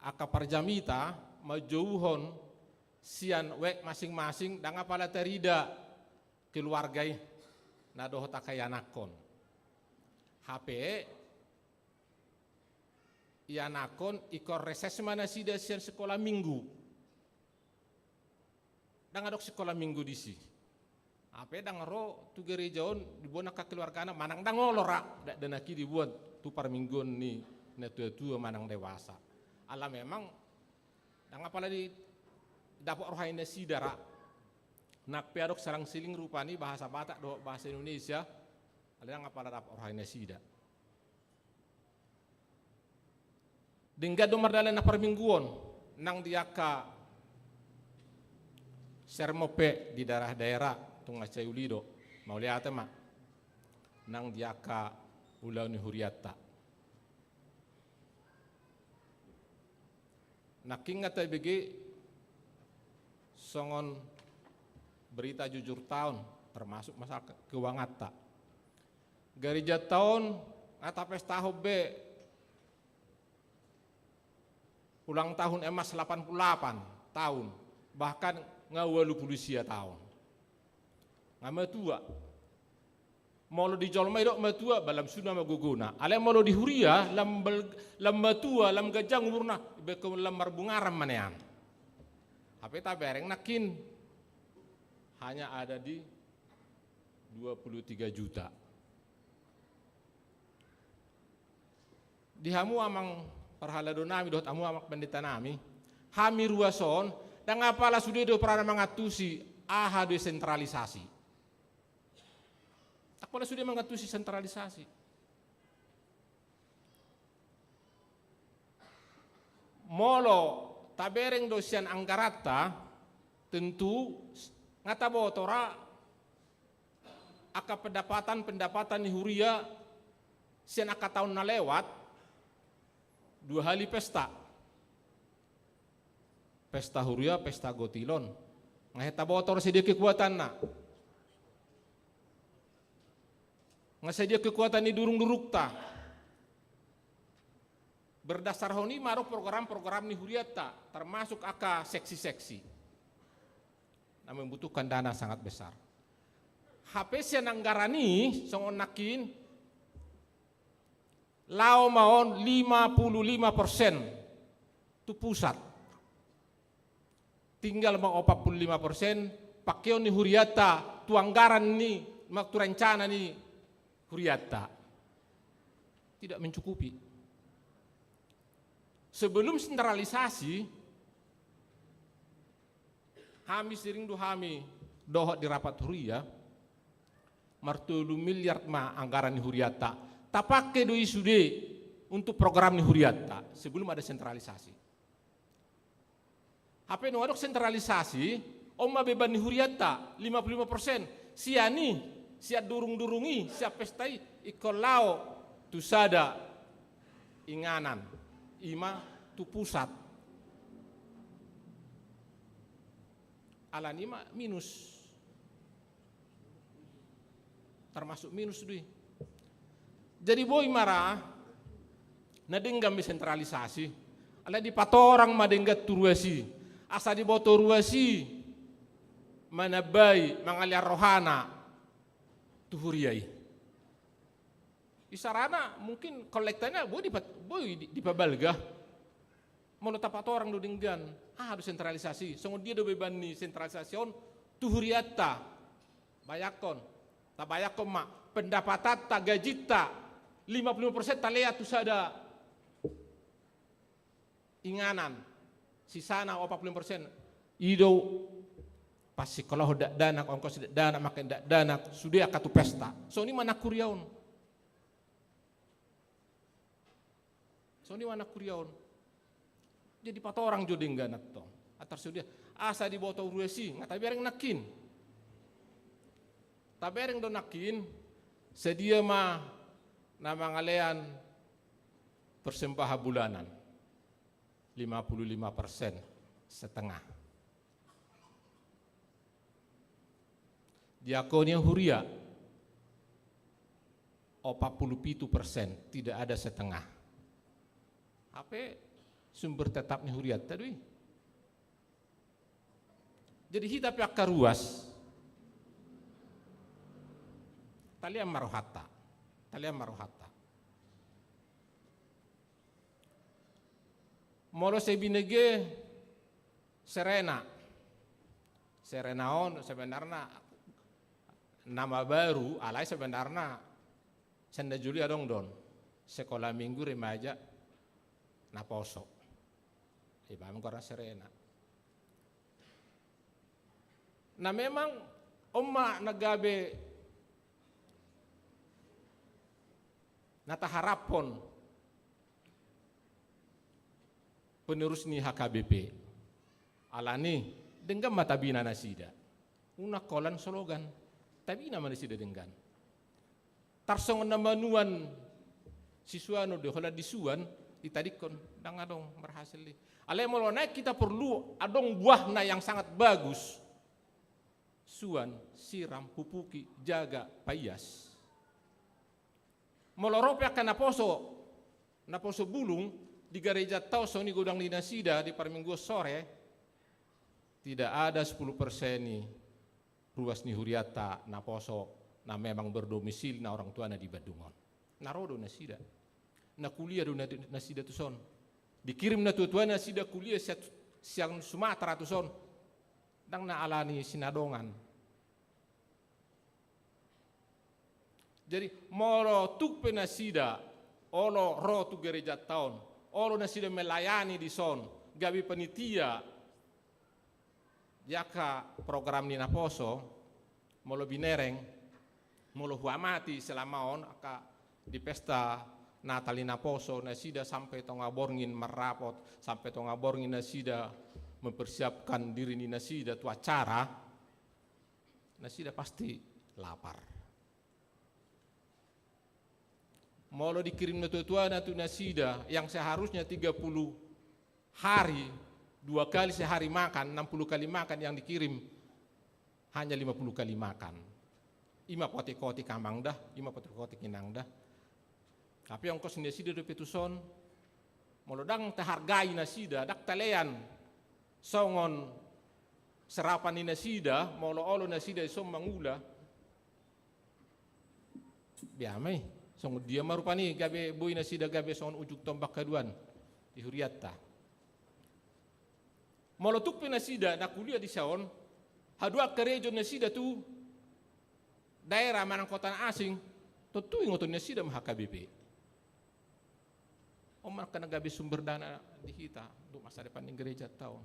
angka parjamita manjouhon sian wijk masing-masing, ndang apala tarida keluarga i na dohot angka ianakhon. Hape ianakhon ingkon reses ma nasida sian sikola minggu. Ndang adong sikola minggu disi. Hape ndang ro tu gereja on diboan angka keluargana manang ndang olo ra dakdanak i diboan tu parmingguon ni natua-tua manang dewasa. Ala memang ndang apala didapot roha ni nasida ra. Nang pe adong selang-seling rupani bahasa Batak dohot bahasa Indonesia, ala ndang apala dapot roha ni nasida. Denggan do mardalan na parmingguon nang di angka sermon pe di daerah-daerah, tung mansai uli do, mauliate ma, nang di angka ulaon ni hurianta. Nangkin nga tabege songon berita jujur taon, termasuk masalah ke-, keuanganta. Garejanta on nga tapestahon be ulang tahun emas lapan puluh lapan taon, bahkan nga ualu puluh sia taon. Nga matua. Molo di jolma didok matua, ba lam suna ma gogona. Alai molo di huria, lam bal-, lam matua, lam ganjang umurna, ibaen lam marbungaran ma nian. Hape tabereng nangkin hanya ada di dua puluh tiga juta. Di hamu amang parhalado nami dohot hamu amang pandita nami, hami ruas on, ndang apala sude do pola mangantusi aha do i sentralisasi. Ndang pola sude mangantusi sentralisasi. Molo tabereng do sian anggaranta, tentu nga taboto ra angka pendapatan-pendapatan ni huria sian angka taon na lewat, dua hali pesta. Pesta huria, pesta gotilon. Nga hita botor sadia kekuatanna. Nga sadia kekuatan ni durung-durungta. Berdasarhon i ma adong program-program ni hurianta, termasuk angka seksi-seksi. Na membutuhkan dana sangat besar. Hape sian anggaran i, songon nangkin, laho ma on lima puluh lima persen tu pusat. Tinggal ma opat puluh lima persen pakeon ni hurianta tu anggaran ni, ma tu rencana ni hurianta. Tidak mencukupi. Sebelum sentralisasi, hami sering do hami dohot di rapat huria, martolu miliar ma anggaran ni hurianta. Tapake do i sude untuk program ni hurianta sebelum ada sentralisasi. Hape nunga adong sentralisasi, on ma beban ni hurianta, lima puluh lima persen. Sian i, sian durung-durung i, sian pesta i, ingkon laho tu sada inganan, i ma tu pusat. Alani i ma minus. Termasuk minus do i. Jadi boi ma ra na denggan be sentralisasi. Alai dipatorang ma denggan tu ruas i. Asa diboto ruas i manambai, mangalean rohana tu huria i. Isarana mungkin kolektana boi dipa-, boi di-, dipabalga. Molo tapatorang do denggan, aha do sentralisasi, songon dia do beban ni sentralisasi on tu hurianta. Bayangkon, tabayangkon ma, pendapatanta, gajinta, lima puluh lima persen talea tu sada inganan, sisana opat puluh lima persen i do pasingkolahon dakdanak, ongkos dakdanak, mangkatai dakdanak, sude angka tu pesta. Songon i ma nang huria on. Songon i ma nang huria on. Jadi patorang jo denggan antong. Antar sude, asa diboto ruas i, nga tabereng nangkin. Tabereng do nangkin, sadia ma na mangalean persembahan bulanan. Lima puluh lima persen, setengah. Diakonia huria. Opat pulu pitu persen, tidak ada setengah. Hape sumber tetap ni hurianta do i. Jadi hita pe angka ruas, talean ma rohanta, talean ma rohanta. Molo sai binege Serena. Serena on sebenarna nama baru, alai sebenarna sian na jolo i adong do on. Sekolah minggu remaja naposo. Iba ma goarna Serena. Na memang on ma na gabe na taharaphon penerus ni H K B P. Alani, denggan ma tabina nasida. Unang holan slogan. Tabina ma nasida denggan. Tarsongon na manuan sisuanon do i, holan disuan, ditadingkon, ndang adong berhasil i. Alai molo naeng hita porlu adong buahna yang sangat bagus, suan, siram, pupuki, jaga, paias. Molo ro pe angka naposo, naposo bulung di garejanta on, songon i godang ni nasida di parmingguon sore, tidak ada sepuluh persen i ruas ni hurianta naposo na memang berdomisili na orang tuana di Bandung on. Na ro do nasida. Na kuliah do na-, nasida tuson. Dikirim natuatua nasida kuliah sian, sian Sumatera tuson. Ndang na alani sinadongan. Jadi, molo tung pe nasida olo ro tu garejanta on, olo nasida melayani dison, gabe panitia di angka program ni naposo, molo binereng, molo huamati selama on, angka di pesta Natal ni naposo, nasida sampe tonga borngin marrapot, sampe tonga borngin nasida mempersiapkan diri ni nasida tu acara, nasida pasti lapar. Molo dikirim natuatuana tu nasida yang seharusnya tiga puluh hari, dua kali sehari makan, enam puluh kali makan, yang dikirim hanya lima puluh kali makan. Ima potik-potik amang da, ima potik-potik inang da. Tapi ongkos ni nasida dope tuson, molo ndang tahargai nasida, ndang talean songon serapan ni nasida, molo olo nasida dison mangula. Bea ma i, songon dia ma rupani gabe boi nasida gabe songon ujung tombak haduan di hurianta. Molo tung pe nasida na kuliah dison, haduan karejo nasida tu daerah manang kota na asing, tontu ingoton nasida ma H K B P. On ma angka na gabe sumber dana di hita untuk masa depan ni garejanta on.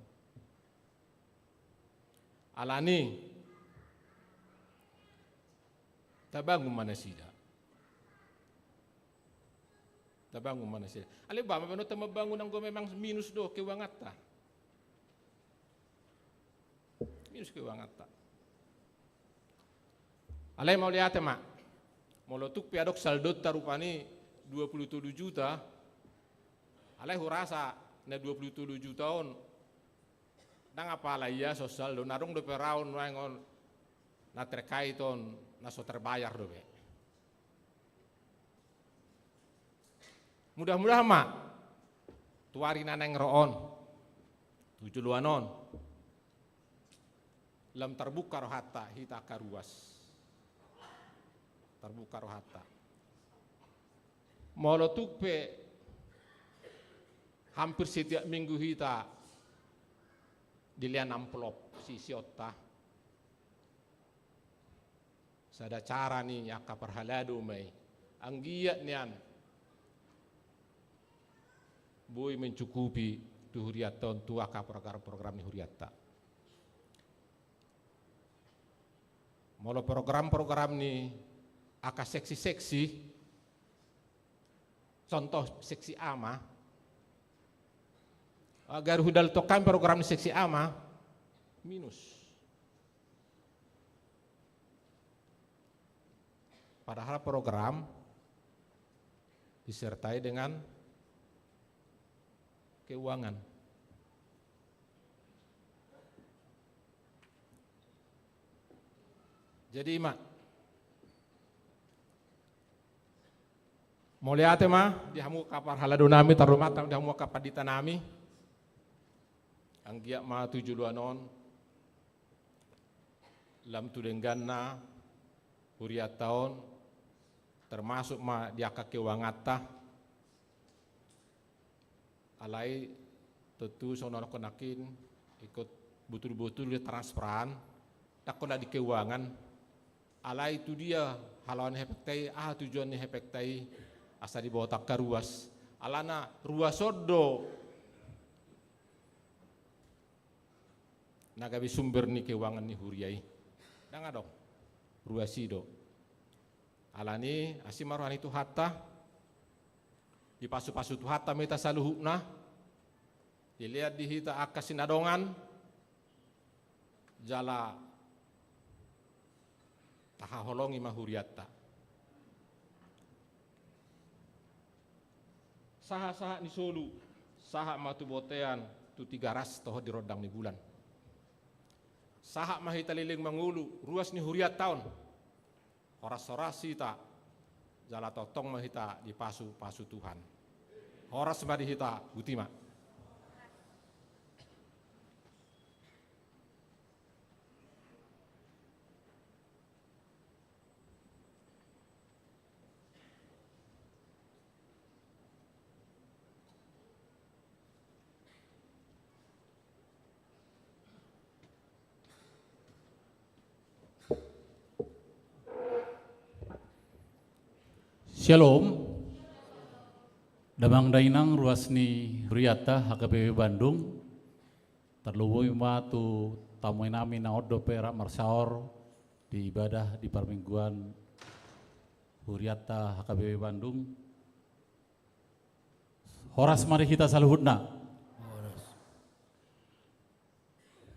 Alani, tabangun ma nasida. Tabangun ma nasida. Alai bah, mambangun, tabangun anggo memang minus do keuanganta. Minus keuanganta. Alai mauliate ma. Molo tung pe adong saldonta rupani dua puluh tolu juta. Alai hurasa na dua puluh tolu juta on ndang apala ia songon saldo, na adong dope raon nuaeng on na terkait on na so terbayar dope. Mudah-mudahan ma tu ari na naeng ro on, tu joloan on, lam tarbuka rohanta hita angka ruas. Tarbuka rohanta. Molo tung pe hampir setiap minggu hita dilehon amplop sisionta. Sada cara ni angka parhalado ma i. Anggiat nian boi mencukupi tu hurianta on tu angka program-program ni hurianta. Molo program-program ni angka seksi-seksi, contoh seksi ama, agar hudal tongkan program ni seksi ama, minus. Padahal program disertai dengan keuangan. Jadi ima, Mauliate ma di hamu angka parhalado nami, tarlumobi di hamu angka pandita nami. Anggiat ma tu joloan on, lam tu dengganna hurianta on, termasuk ma di angka keuanganta. Alai tontu songon na dokkon nangkin, ingkon botul-botul do transparan, ndang holan di keuangan. Alai tu dia halaoan ni hepengta i, aha tujuan ni hepengta i, asa diboto angka ruas. Alana ruas on do na gabe sumber ni keuangan ni huria i. Ndang adong. Ruas i do. Alani, asi ma roha ni Tuhanta, dipasu-pasu Tuhanta ma hita saluhutna, dilean di hita angka sinadongan, jala tahaholongi ma hurianta. Sahat-sahat ni solu, sahat ma tu bontean, tu Tigaras dohot di rondang ni bulan. Sahat ma hita leleng mangolu ruas ni hurianta on. Horas-horas hita, jala tongtong ma hita dipasu-pasu Tuhan. Horas ma di hita, boti ma. Syalom. Damang dainang ruas ni hurianta H K B P Bandung. Tarlumobi ma tu tamu nami na on dope rap marsaor di ibadah di parmingguan hurianta H K B P Bandung. Horas ma di hita saluhutna. Horas.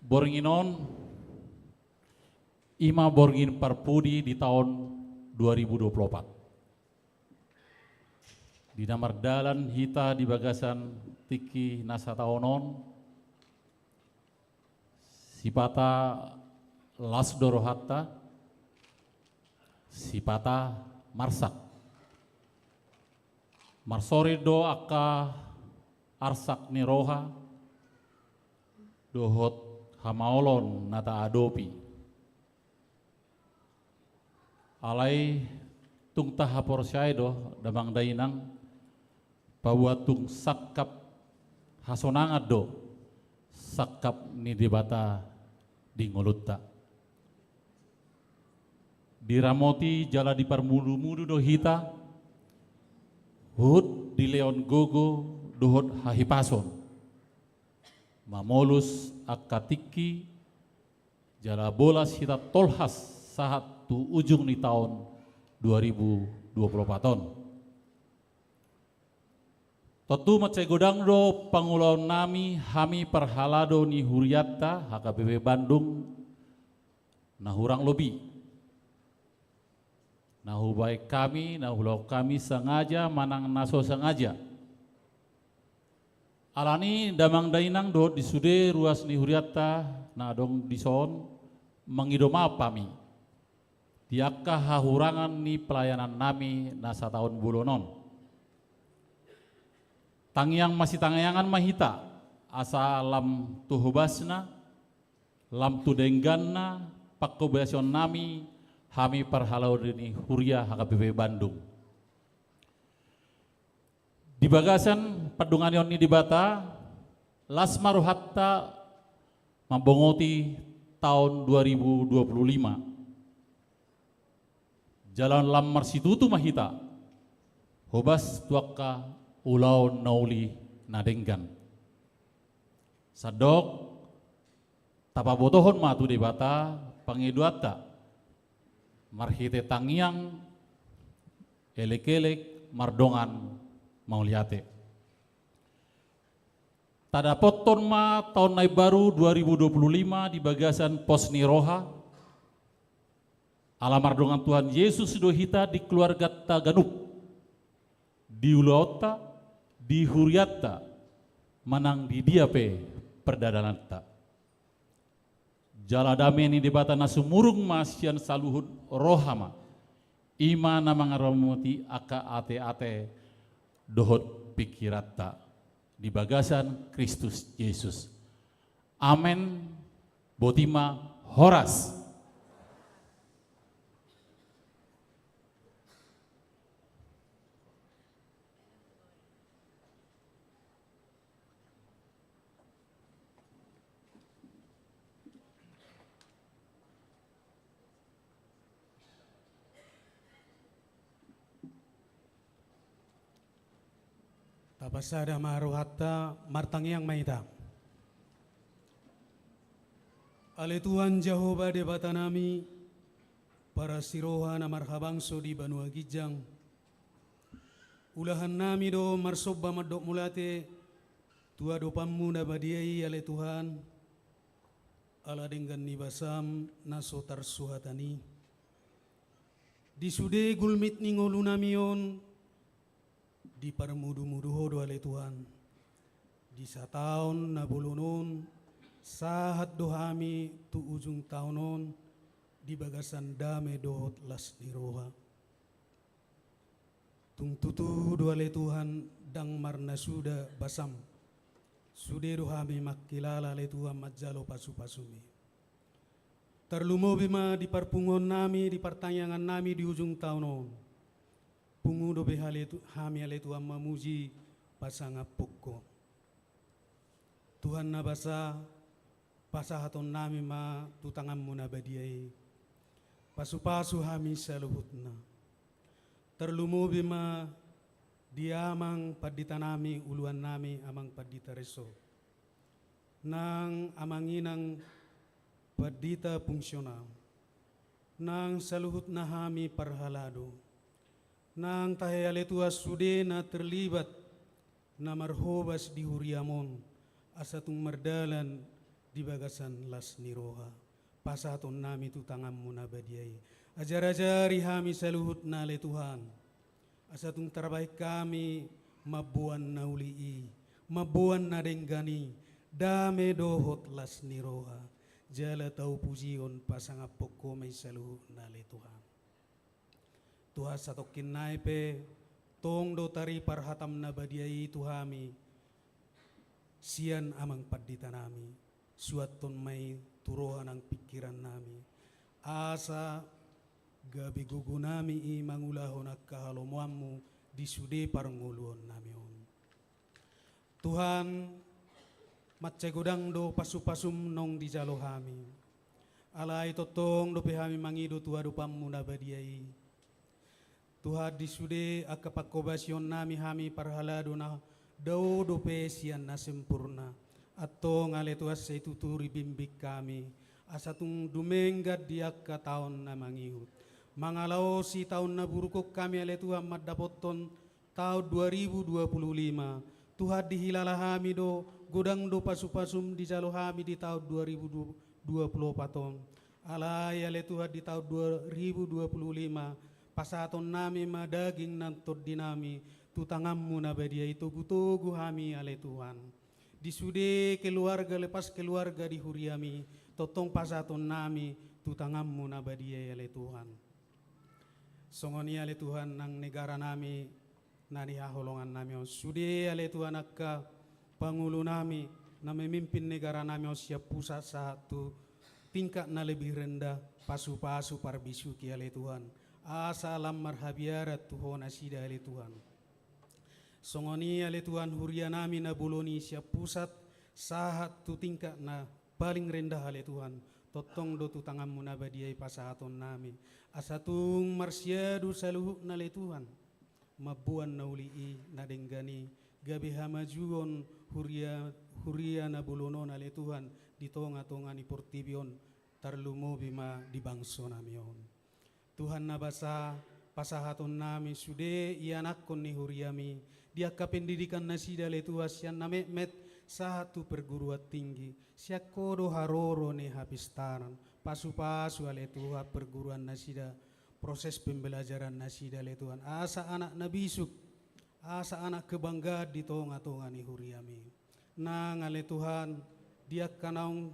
Borngin on, i ma borngin parpudi di taon dua ribu dua puluh opat. Di na mardalan hita di bagasan tingki na sataon on, sipata las do rohanta, sipata marsak. Marsorit do angka arsak ni roha dohot hamaolon na taadopi. Alai tung tahaporseai do, damang dainang, paboa tung sangkap hasonangan do sangkap ni Debata di ngolunta. Diramoti jala diparmudumudu do hita, huhut dilehon gogo dohot hahipason mamolus angka tingki, jala bolas hita tolhas sahat tu ujung ni taon dua ribu dua puluh opat on. Tontu mansai godang do pangulaon nami hami parhalado ni hurianta H K B P Bandung na hurang lobi. Na hubaen hami, na huulahon hami sangaja manang na so sangaja. Alani damang dainang dohot di sude ruas ni hurianta na adong dison, mangido maaf hami di angka hahurangan ni pelayanan nami na sataon bolon on. Tangiang masitangiangan ma hita, asa lam tu hobasna, lam tu dengganna panghobasion nami, hami parhalado ni huria H K B P Bandung. Di bagasan pandonganion ni Debata, las ma rohanta mambongoti taon dua ribu dua puluh lima. Jala lam marsitutu ma hita hobas tu angka ulaon na uli na denggan. Sandok tapabotohon ma tu Debata pangidoanta marhite tangiang, elek-elek, mardongan mauliate. Tadapothon ma taon na imbaru dua ribu dua puluh lima di bagasan pos ni roha. Ala mardongan Tuhan Jesus do hita di keluarganta ganup, di ulaonta, di hurianta, manang di dia pe pardalananta. Jala dame ni Debata na sumurung ma sian saluhut roha ma, i ma na mangaramoti angka ate-ate dohot pingkiranta di bagasan Kristus Jesus. Amen. Boti ma, horas. Tapasada ma rohanta, martangiang ma hita. Ale Tuhan Jahowa Debatanami, parasi roha na marhabangso di banua ginjang, ulahannami do marsomba mandok mauliate tu adopanmu na badia i, ale Tuhan, ala denggan ni basam na so tarsuhatan i. Di sude gulmit ni ngolunami on, diparmudumudu Ho do, ale Tuhan, di sataon na bolon on, sahat do hami tu ujung taon on di bagasan dame dohot las ni roha. Tung tutu do, ale Tuhan, ndang marnasuda basam, sude do hami mangkilala, ale Tuhan, manjalo pasupasumi. Tarlumobi ma di parpunguonnami, di partangiangannami di ujung taon on. Pungu dope hale tu-, hami, ale Tuhan, mamuji pasangaphon Ho. Tuhan na basa, pasahatonnami ma tu tanganmu na badia i. Pasupasu hami saluhutna. Tarlumobi ma di amang panditanami, uluannami, amang pandita Reso. Nang amang inang pandita fungsional. Nang saluhutna hami parhalado. Nang tahe, ale Tuhan, sude na terlibat, na marhobas di huriam on, asa tung mardalan di bagasan las ni roha. Pasahatonnami tu tanganmu na badia i. Ajarajari hami saluhutna, ale Tuhan. Asa tung tarbahen hami mamboan na uli i, mamboan na denggan i, dame dohot las ni roha. Jala tau pujihon pasangaphon Ho ma i saluhutna, ale Tuhan. Tuhan, satongkin nai pe, tong do taripar hatam na badia i tu hami, sian amang panditanami, suanhon ma i tu roha nang pingkirannami. Asa gabe gogonami i mangulahon angka halomoanmu di sude parngoluonnami on. Tuhan, mansai godang do pasupasum naung dijalo hami. Alai tongtong dope hami mangido tu adopanmu na badia i. Tuhan, di sude angka pangkobasionnami hami parhalado na dao dope sian na sempurna. Antong ale Tuhan, sai tuturi bimbing hami, asa tung dumenggan di angka taon na mangihut. Mangalaosi taon na buruk on hami ale Tuhan mandapothon taon dua ribu dua puluh lima. Tuhan, dihilala hami do, godang do pasupasum dijalo hami di taon dua ribu dua puluh opat on. Alai ale Tuhan, di taon dua ribu dua puluh lima, pasahatonnami ma daging nang tondinami tu tanganmu na badia i, togutogu hami ale Tuhan. Di sude keluarga lepas keluarga di huriami, tongtong pasahatonnami tu tanganmu na badia i ale Tuhan. Songon i ale Tuhan nang negaranami na nihaholongannami on. Sude ale Tuhan angka pangulunami na memimpin negaranami on sian pusat sahat tu tingkat na lebih rendah, pasupasu parbisuhi ale Tuhan. Asa lam marhabiaran tu Ho nasida ale Tuhan. Songon i ale Tuhan hurianami na bolon i sian pusat sahat tu tingkat na paling rendah ale Tuhan. Tongtong do tu tanganmu na badia i pasahatonnami. Asa tung marsiadu saluhutna ale Tuhan. Mamboan na uli i, na denggan i, gabe hamajuon huria, huria na bolon on ale Tuhan di tongatonga ni portibi on, tarlumobi ma di bangsonami on. Tuhan na basa, pasahatonnami sude ianakhon ni huriami, di angka pendidikan nasida ale Tuhan sian na metmet sahat tu perguruan tinggi, sian Ho do haroro ni hapistaran, pasupasu ale Tuhan perguruan nasida, proses pembelajaran nasida ale Tuhan, asa anak na bisuk, asa anak kebanggaan di tongatonga ni huriami. Nang ale Tuhan, di angka naung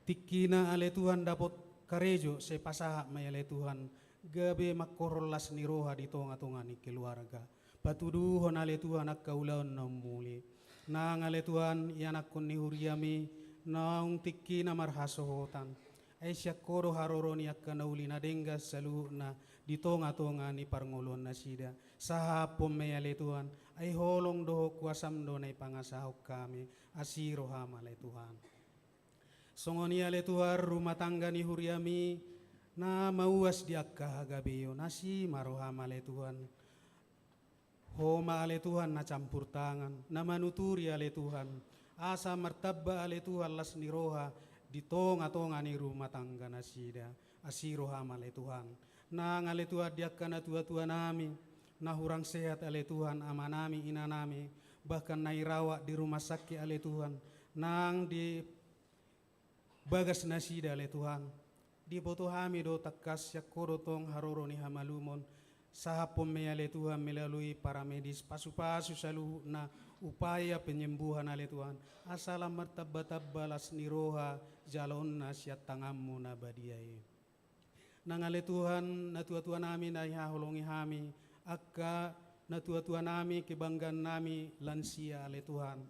tingkina ale Tuhan dapot karejo, sai pasahat ma i ale Tuhan, gabe mangkorhon las ni roha di tongatonga ni keluarga. Patuduhon ale Tuhan angka ulaon na ummuli. Nang ale Tuhan, ianakhon ni huriami naung tingkina marhasohotan. Ai sian Ho do haroro ni angka na uli na denggan saluhutna di tonga-tonga ni parngoluonnasida. Sahaphon ma i ale Tuhan, ai holong dohot kuasam do na ipangasahon hami, asi roham ale Tuhan. Songon i ale Tuhan, rumah tangga ni huriami na mauas di angka hagabeon, asi ma roham ale Tuhan. Ho ma ale Tuhan na campur tangan, na manuturi ale Tuhan, asa martamba ale Tuhan las ni roha di tonga-tonga ni rumah tangga nasida, asi roham ale Tuhan. Nang ale Tuhan di angka natua-tua nami, na hurang sehat ale Tuhan, amanami, inanami, bahkan na dirawat di rumah sakit ale Tuhan, nang di bagas nasida ale Tuhan. Diboto hami do tangkas sian Ho do tong haroro ni hamalumon. Sahaphon ma i ale Tuhan melalui para medis, pasu-pasu saluhutna upaya penyembuhan ale Tuhan. Asa lam martamba-tamba las ni roha jaloonna sian tanganmu na badia i. Nang ale Tuhan, natua-tua nami na dihaholongi hami, angka natua-tua nami, kebanggaan nami, lansia ale Tuhan.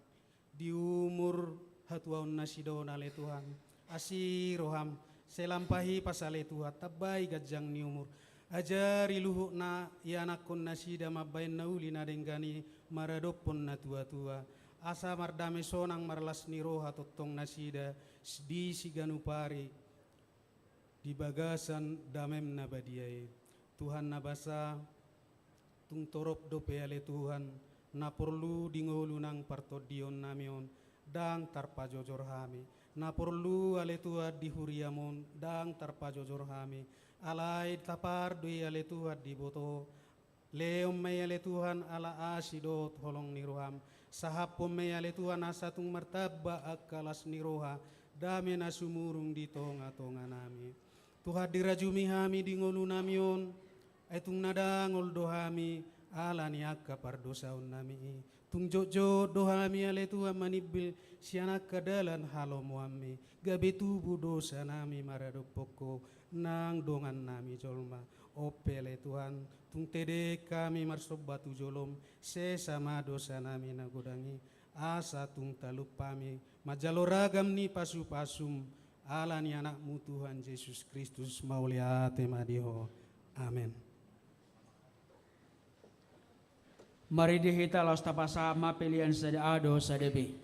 Di umur hatuaonnasida on ale Tuhan, asi roham, sai lam pahipas ale Tuhan, tambai ganjang ni umur. Ajari luhutna ianakhon nasida mambahen na uli na denggan i maradophon natua-tua. Asa mardame sonang marlas ni roha tongtong nasida di siganup ari di bagasan damem na badia i. Tuhan na basa, tung torop dope ale Tuhan, na porlu di ngolu nang partondionnami on, ndang tarpajojor hami. Na porlu ale Tuhan di huriam on, ndang tarpajojor hami. Alai tapar do i ale Tuhan diboto, lehon ma i ale Tuhan ala asi dohot holong ni roham. Sahaphon ma i ale Tuhan asa tung martamba angka las ni roha, dame na sumurung di tonga-tonga nami. Tuhan dirajumi hami di ngolu nami on, ai tung na dangol do hami ala ni angka pardosaon nami i. Tung jotjot do hami ale Tuhan manimbil sian angka dalan halomoanmi. Gabe tubu dosa nami maradophon Ho nang dongan nami jolma. On pe ale Tuhan, tung tedek hami marsomba tu jolom, sesa ma dosa nami na godang i, asa tung talup hami manjalo ragam ni pasu-pasum, ala ni Anakmu Tuhan Jesus Kristus, mauliate ma di Ho. Amen. Marende hita laos tapasahat ma pelean sada A dohot sada B.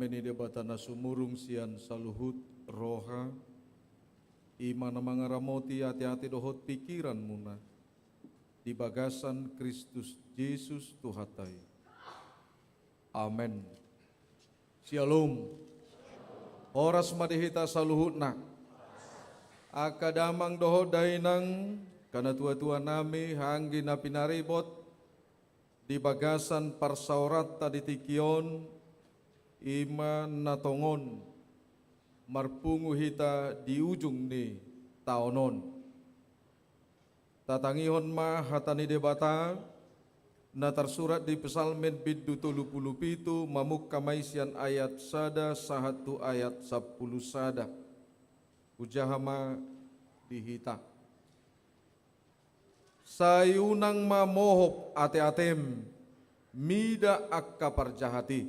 Dame ni Debata na sumurung sian saluhut roha, i ma na mangaramoti ateate dohot pingkiranmuna di bagasan Kristus Jesus Tuhanta i. Amen. Syalom. Horas ma di hita saluhutna. Angka damang dohot dainang, angka natuatuanami, anggi na pinaribot, di bagasan parsaoranta di tingki on, i ma na tongon marpungu hita di ujung ni taon on. Tatangihon ma hata ni Debata, na tarsurat di Psalmen bindu tolu pulu pitu, mamungka ma i sian ayat sada sahat tu ayat sampulu sada. Hujaha ma di hita. Sai unang ma mohop ateatem mida angka parjahat i.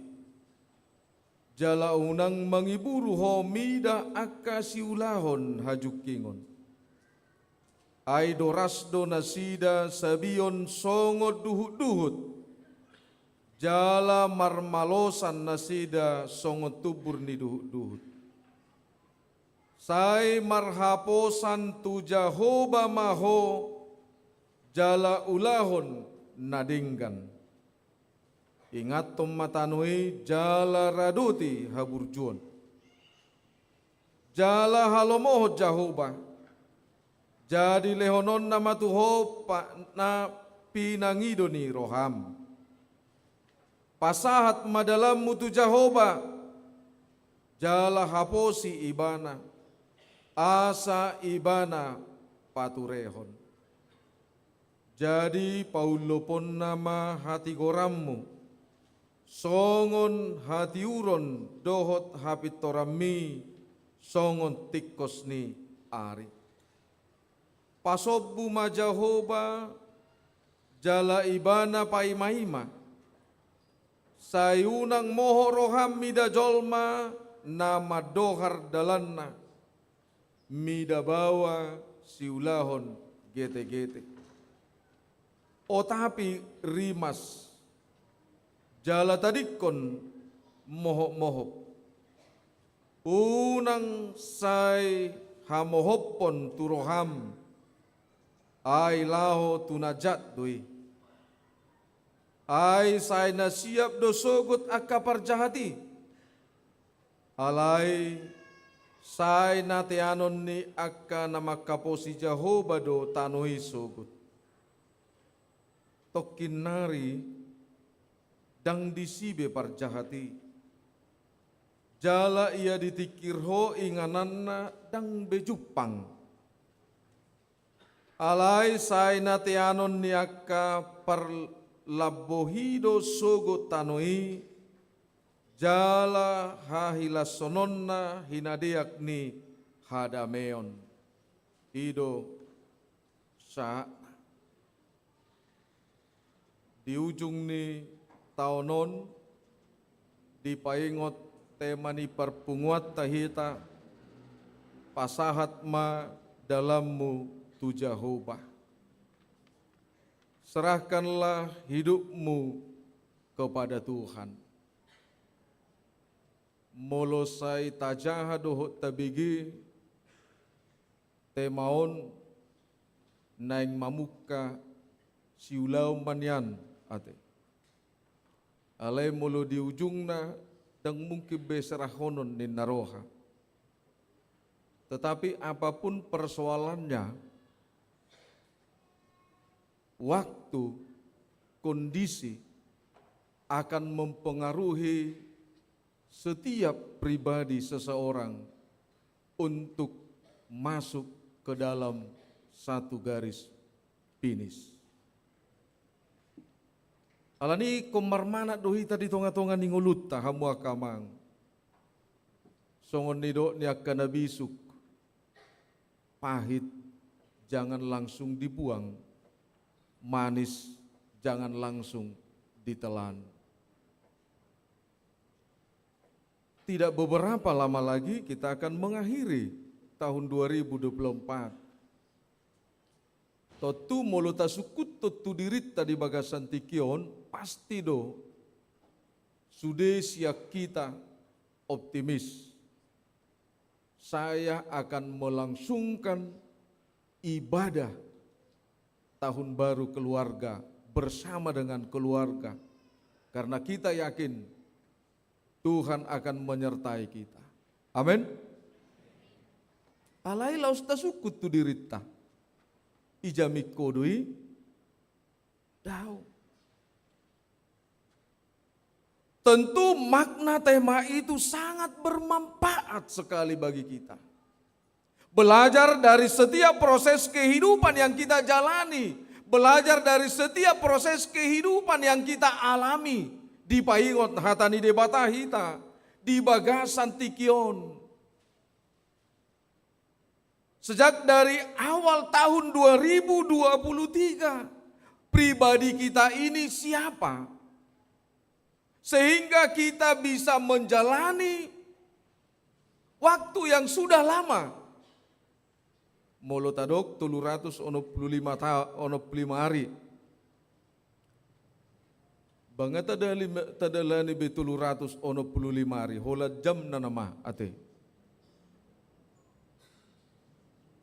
Jala unang mangiburu ho mida angka siulahon hajungkingon. Ai doras do nasida sabion songon duhutduhut, jala marmalosan nasida songon tumbur ni duhutduhut. Sai marhaposan tu Jahowa ma ho, jala ulahon na denggan. Ingathon ma tano i jala radoti haburjuon. Jala halomohon Jahowa, jadi lehononna ma tu ho pa-, na pinangido ni roham. Pasahat ma dalanmu tu Jahowa, jala haposi Ibana, asa Ibana paturehon. Jadi paulloponna ma hatigoranmu, songon hatiuron dohot hapintoranmi, songon tingkos ni ari. Pasombu ma Jahowa, jala Ibana paimaima. Sai unang mohop roham mida jolma na mandohar dalanna, mida baoa siulahon getegete. Otapi rimas, jala tadingkon mohopmohop. Unang sai hamohophon tu roham, ai laho tu na jat do i. Ai sai na siap do sogot angka parjahat i. Alai sai na teanon ni angka na manghaposi Jahowa do tano i sogot. Tongkin nari ndang disi be parjahat i. Jala ia ditingkir ho ingananna ndang be jumpang. Alai sai na teanon ni angka parlamboi do sogot tano i, jala hahilashononna hinadeak ni hadameon. I do sahatna. Di ujung ni taon on, dipaingot tema ni parpunguanta hita, pasahat ma dalanmu tu Jahowa. Serahkanlah hidupmu kepada Tuhan. Molo sai tajaha dohot tabege, tema on naeng mamungka siulaon ma nian ate. Alai molo di ujungna ndang mungkin be serahhonon ninna roha. Tetapi apapun persoalannya, waktu, kondisi akan mempengaruhi setiap pribadi seseorang untuk masuk ke dalam satu garis finish. Alani i ingkon marmanat do hita di tongatonga ni ngolunta, hamu angka amang. Songon nidok ni angka na bisuk, pahit jangan langsung dibuang, manis jangan langsung ditelan. Tidak beberapa lama lagi kita akan mengakhiri tahun dua ribu dua puluh empat. Tontu molo tasungkun tontu dirinta di bagasan tingki on, pasti do sude sian hita optimis, saya akan melangsungkan ibadah tahun baru keluarga bersama dengan keluarga, karena kita yakin Tuhan akan menyertai kita. Amin. Alai laos tasungkun tu dirinta, ijamik ho do i? Daong. Tentu makna tema itu sangat bermanfaat sekali bagi kita. Belajar dari setiap proses kehidupan yang kita jalani, belajar dari setiap proses kehidupan yang kita alami, dipaingot hata ni Debata hita di bagasan tingki on. Sejak dari awal tahun dua ribu dua puluh tiga, pribadi kita ini siapa? Sehingga kita bisa menjalani waktu yang sudah lama. Molo tadok tolu ratus onom pulu lima ta-, onom pulu lima ari. Banga tadali-, tadalani be tolu ratus onom pulu lima ari, holan jamna nama ate.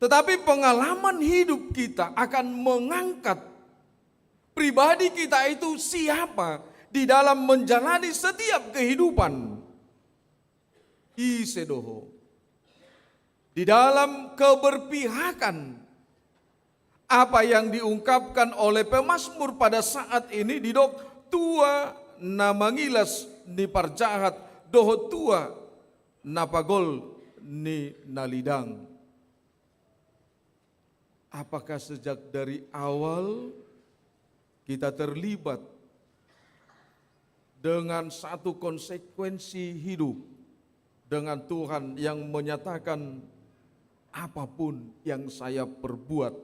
Tetapi pengalaman hidup kita akan mengangkat pribadi kita itu siapa di dalam menjalani setiap kehidupan. Ise do ho? Di dalam keberpihakan, apa yang diungkapkan oleh pemazmur pada saat ini didok tua na mangilas ni parjahat dohot tua na pagol ni na lidang. Apakah sejak dari awal kita terlibat dengan satu konsekuensi hidup dengan Tuhan yang menyatakan, "Apapun yang saya perbuat,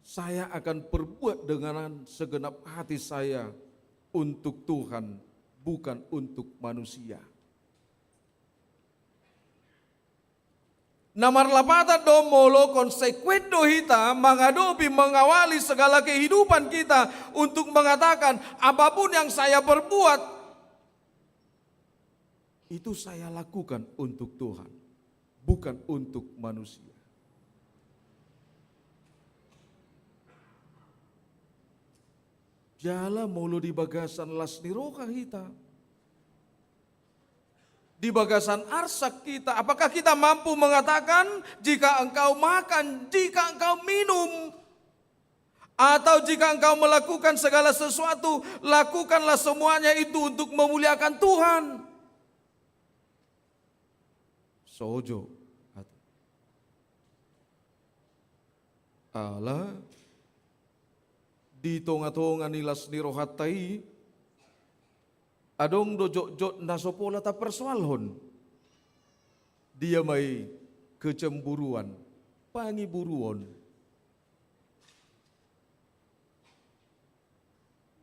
saya akan perbuat dengan segenap hati saya untuk Tuhan, bukan untuk manusia." Na marlapatan do molo konsekuen do hita mangadopi, mengawali segala kehidupan kita untuk mengatakan, "Apapun yang saya perbuat, itu saya lakukan untuk Tuhan, bukan untuk manusia." Jala molo di bagasan las ni roha hita, di bagasan arsak kita, apakah kita mampu mengatakan, "Jika engkau makan, jika engkau minum, atau jika engkau melakukan segala sesuatu, lakukanlah semuanya itu untuk memuliakan Tuhan"? Sojo. Ala di tonga-tonga ni las ni rohanta i, adong do jotjot na so pola tapersoalhon. Dia ma i? Kecemburuan, pangiburuon.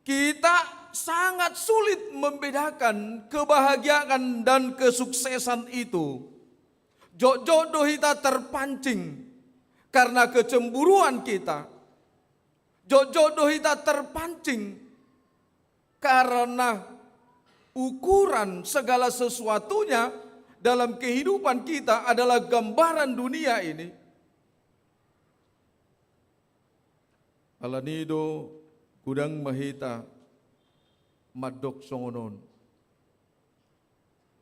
Kita sangat sulit membedakan kebahagiaan dan kesuksesan itu. Jotjot do hita terpancing karena kecemburuan kita. Jotjot do hita terpancing karena ukuran segala sesuatunya dalam kehidupan kita adalah gambaran dunia ini. Alani do godang ma hita mandok songon on.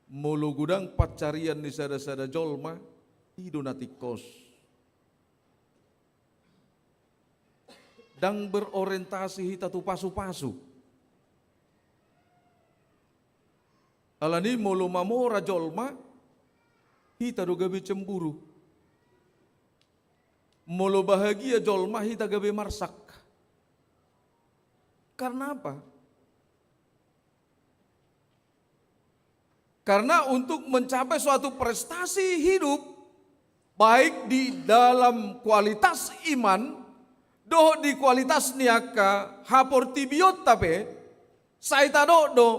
Molo godang pancarian ni sada-sada jolma, i do na tingkos. Ndang berorientasi hita tu pasu-pasu. Alani molo mamora jolma, hita do gabe cemburu. Molo bahagia jolma, hita gabe marsak. Karena apa? Karena untuk mencapai suatu prestasi hidup, baik di dalam kualitas iman dohot di kualitas ni angka haportibionta pe, sai tadok do,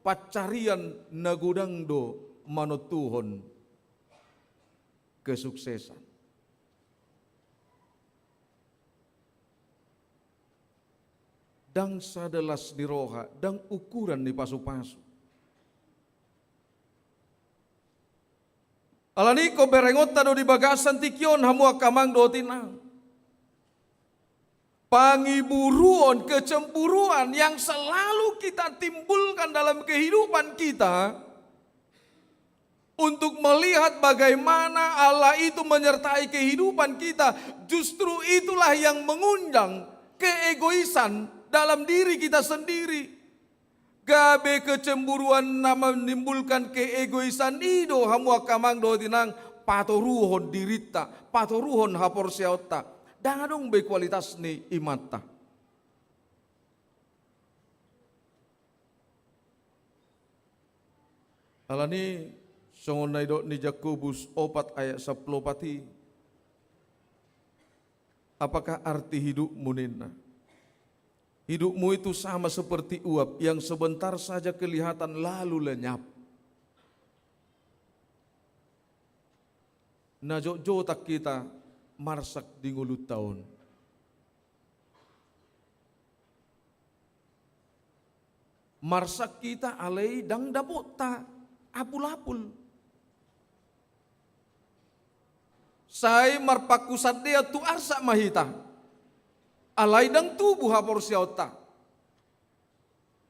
pancarian na godang do manontuhon kesuksesan. Ndang sada las ni roha, ndang ukuran ni pasu-pasu. Alani i ingkon berengonta do di bagasan tingki on hamu angka amang dohot inang. Pangiburuon, kecemburuan yang selalu kita timbulkan dalam kehidupan kita, untuk melihat bagaimana Allah itu menyertai kehidupan kita, justru itulah yang mengundang keegoisan dalam diri kita sendiri. Gabe kecemburuan na menimbulkan keegoisan i do hamu angka amang dohot inang, patoruhon dirinta, patoruhon haporseaonta. Ndang adong be kualitas ni imanta. Alani i, songon na nidok ni Jakobus opat ayat sampulu opat i, apakah arti hidupmu, ninna. Hidupmu itu sama seperti uap yang sebentar saja kelihatan lalu lenyap. Na jotjotan hita marsak di ngolunta on. Marsak hita alai ndang dapotta apulapul. Sai marpangkusandea tu arsak ma hita. Alai ndang tubu haporseaonta.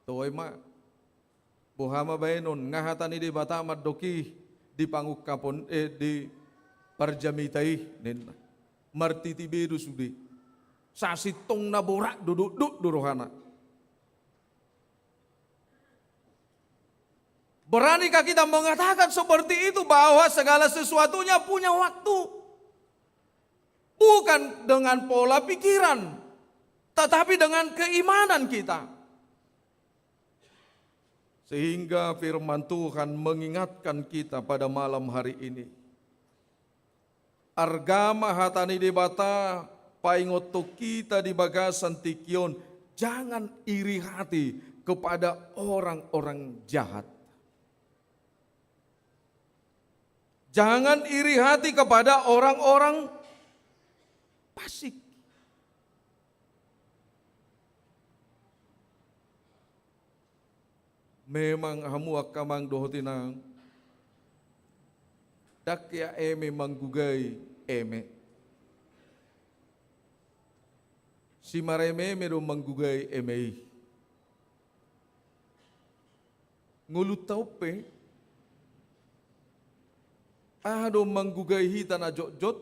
Toe ma. Boha ma baenon, nga hata ni Debata mandok i di pangungkapon, eh, di parjamita i, ninna. Martiti be do sude. Sasintongna borat do, dokdok do rohana. Beranikah kita mengatakan seperti itu, bahwa segala sesuatunya punya waktu? Bukan dengan pola pikiran, tetapi dengan keimanan kita. Sehingga firman Tuhan mengingatkan kita pada malam hari ini. Arga ma hata ni Debata paingothon hita di bagasan tingki on, jangan iri hati kepada orang-orang jahat. Jangan iri hati kepada orang-orang fasik. Memang hamu angka amang dohot inang, ndang hea eme manggugai eme. Simareme-eme do manggugai eme i. Ngolunta on pe, aha do manggugai hita na jotjot?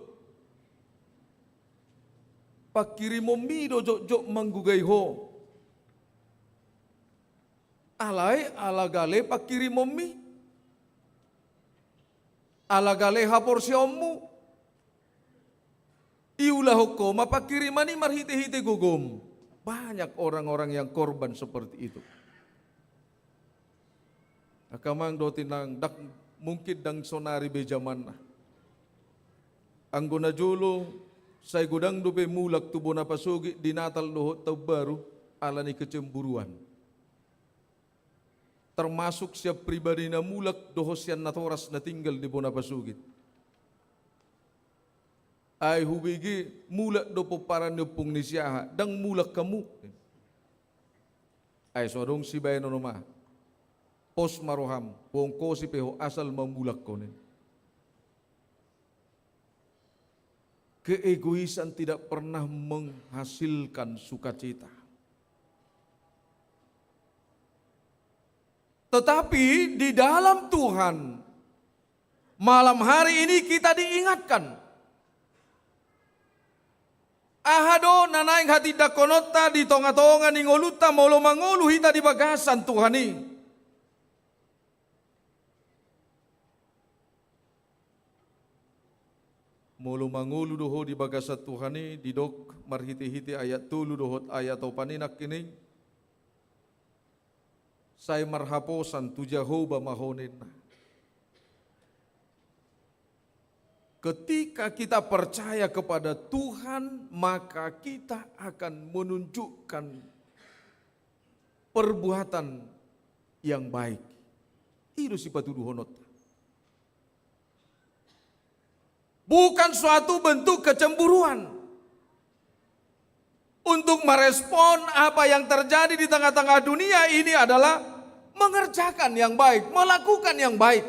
Pangkirimonmi do jotjot manggugai ho. Alai ala gale pangkirimonmi, ala gale haporseaonmu, iulahon ho ma pangkiriman i marhite-hite gogom. Banyak orang-orang yang korban seperti itu. Angka amang dohot inang, ndang, mungkin ndang sonari be jamanna. Anggo na jolo, sai godang dope mulak tu bona pasogit di Natal dohot Taon Baru, ala ni kecemburuan. Termasuk sian pribadi na mulak dohot sian natoras na tinggal di bona pasogit. Ai hubege mulak do pomparan ni ompung ni si aha, ndang mulak hamu. Ai so adong sibaenon on ma. Pos ma roham, huongkosi pe ho asal ma mulak ho, ninna. Keegoisan tidak pernah menghasilkan sukacita. Tetapi di dalam Tuhan, malam hari ini kita diingatkan. Aha do na naeng hatindangkononta di tonga-tonga ni ngolunta molo mangolu hita di bagasan Tuhan i? Molo mangolu do ho di bagasan Tuhan i, didok marhite-hite ayat tolu dohot ayat opat i nangkining, sai marhaposan tu Jahowa ma ho, ninna. Ketika kita percaya kepada Tuhan, maka kita akan menunjukkan perbuatan yang baik. I do sipatuduhononta. Bukan suatu bentuk kecemburuan. Untuk merespon apa yang terjadi di tengah-tengah dunia ini adalah mengerjakan yang baik, melakukan yang baik.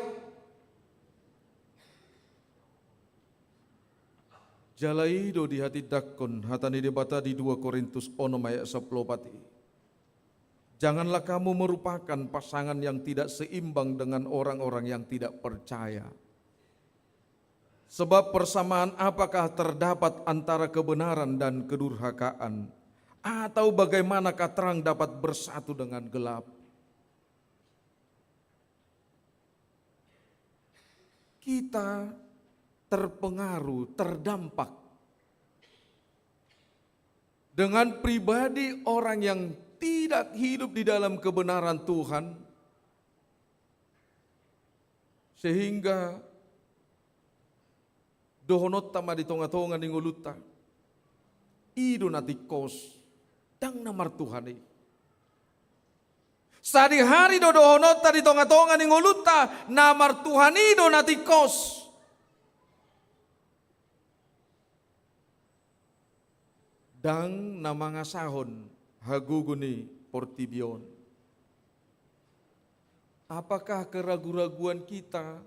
Jala i do dihatindangkon hata ni Debata di dua Korintus onom ayat sampulu opat i. Janganlah kamu merupakan pasangan yang tidak seimbang dengan orang-orang yang tidak percaya. Sebab persamaan apakah terdapat antara kebenaran dan kedurhakaan? Atau bagaimanakah terang dapat bersatu dengan gelap? Kita terpengaruh, terdampak dengan pribadi orang yang tidak hidup di dalam kebenaran Tuhan, sehingga dohononta ma di tonga-tonga ni ngolunta, i do na tingkos, ndang na martuhan i. Sadihari do dohononta di tonga-tonga ni ngolunta, na martuhan i do na tingkos. Ndang na mangasahon hagogo ni portibi on. Apakah keragu-raguan kita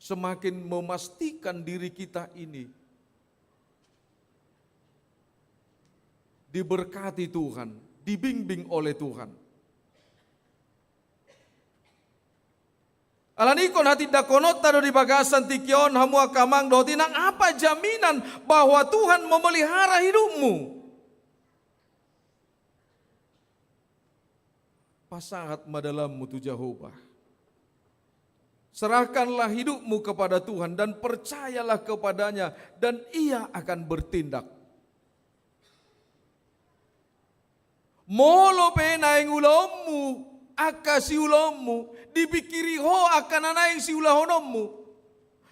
semakin memastikan diri kita ini diberkati Tuhan, dibimbing oleh Tuhan? Alani ingkon hatindangkononta do di bagasan tingki on, hamu angka amang dohot inang, apa jaminan bahwa Tuhan memelihara hidupmu? Pasahat ma dalanmu tu Jahowa. Serahkanlah hidupmu kepada Tuhan dan percayalah kepada-Nya, dan Ia akan bertindak. Molo pe naeng ulaonmu angka siulaonmu, dipingkiri ho angka na naeng siulahononmu.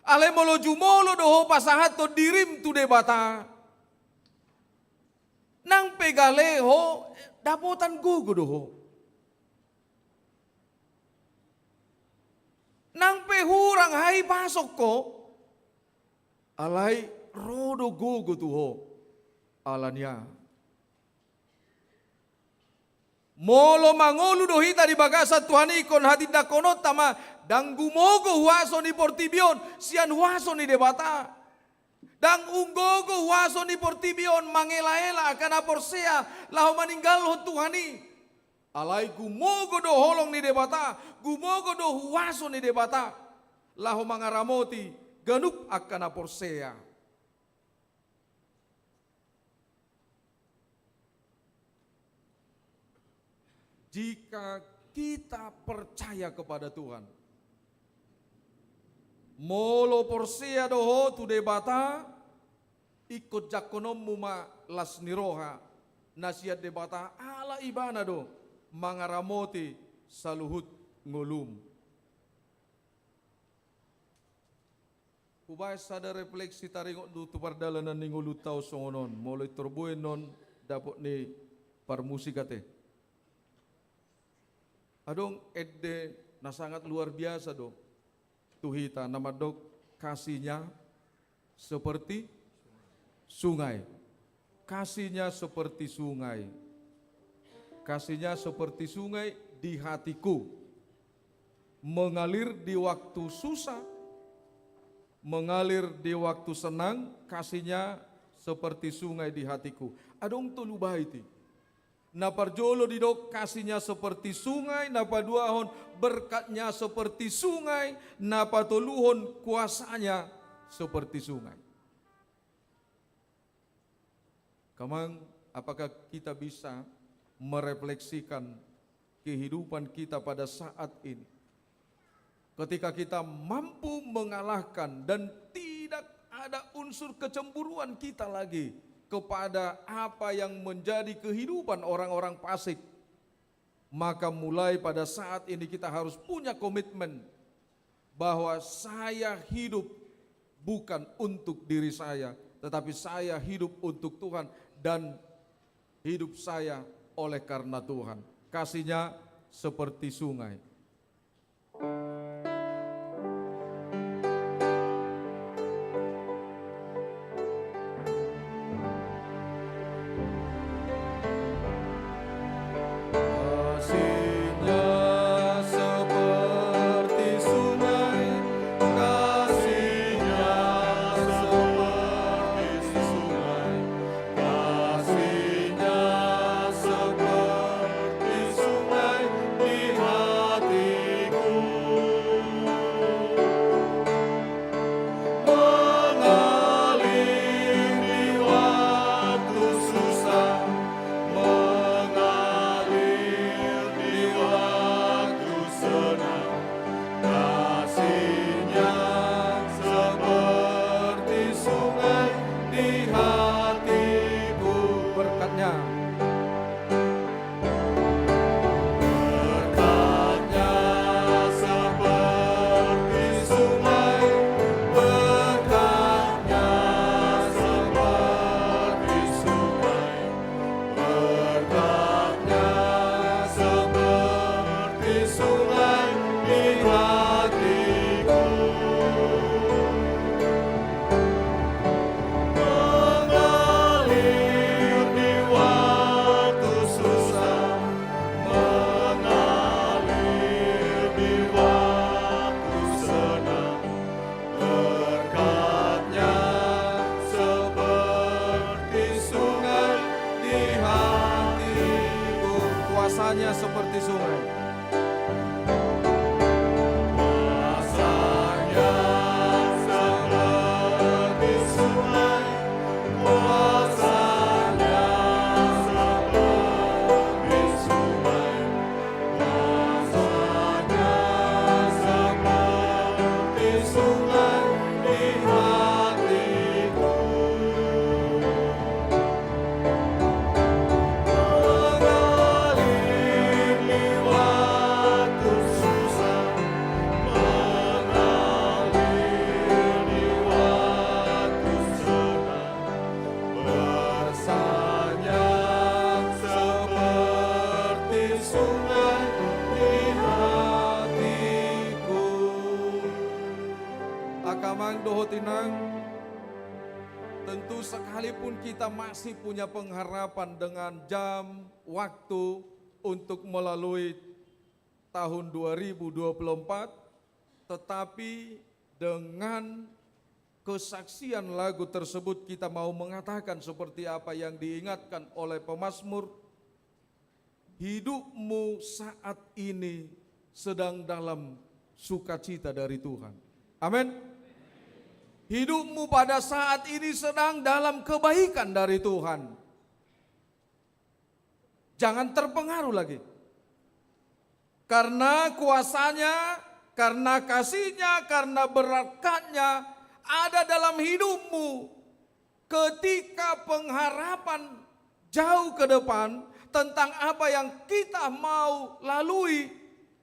Alai molo jumolo do ho pasahathon dirim tu Debata, nang pe gale ho, dapotan gogo do ho. Nang pe hurang haipason ho, alai ro do gogo tu ho. Alani aha? Molo mangolu do hita di bagasan Tuhan i, ingkon hatindangkononta ma, ndang gumogo huaso ni portibi on sian huaso ni Debata. Ndang umgogo huaso ni portibi on mangelaela angka na porsea laho maninggalhon Tuhan i. Alai gumogo do holong ni Debata, gumogo do huaso ni Debata laho mangaramoti ganup angka na porsea. Jika kita percaya kepada Tuhan, molo porsea do ho tu Debata, ingkon jangkononmu ma las ni roha na sian Debata, ala Ibana do mangaramoti saluhut ngolum. Hubaen sada refleksi taringot do tu pardalanan ni ngolunta on songon on, molo intor boi annon dapot ni parmusik ate. Adong ende na sangat luar biasa do tu hita, na mandok kasihnya seperti sungai. Kasihnya seperti sungai. Kasihnya seperti sungai di hatiku. Mengalir di waktu susah, mengalir di waktu senang, kasihnya seperti sungai di hatiku. Adong tolu bait i. Na parjolo didok kasihnya seperti sungai, na paduahon berkatnya seperti sungai, na patoluhon kuasanya seperti sungai. Angka amang, apakah kita bisa merefleksikan kehidupan kita pada saat ini? Ketika kita mampu mengalahkan dan tidak ada unsur kecemburuan kita lagi kepada apa yang menjadi kehidupan orang-orang fasik, maka mulai pada saat ini kita harus punya komitmen bahwa saya hidup bukan untuk diri saya, tetapi saya hidup untuk Tuhan dan hidup saya oleh karena Tuhan. Kasihnya seperti sungai. Kasihnya seperti sungai, kasihnya seperti Hanya seperti sungai. Kuasa-Nya seperti sungai, kuasa-Nya seperti sungai, kuasa-Nya seperti sungai di hatiku. Mengalir di waktu susah, mengalir di waktu senang, bersayap seperti sungai di hatiku. Angka amang dohot inang, tentu sekalipun kita masih punya pengharapan dengan jam, waktu untuk melalui tahun dua ribu dua puluh empat, tetapi dengan kesaksian lagu tersebut kita mau mengatakan seperti apa yang diingatkan oleh pemazmur, hidupmu saat ini sedang dalam sukacita dari Tuhan. Amin. Hidupmu pada saat ini sedang dalam kebaikan dari Tuhan. Jangan terpengaruh lagi. Karena kuasa-Nya, karena kasih-Nya, karena berkat-Nya ada dalam hidupmu. Ketika pengharapan jauh ke depan tentang apa yang kita mau lalui,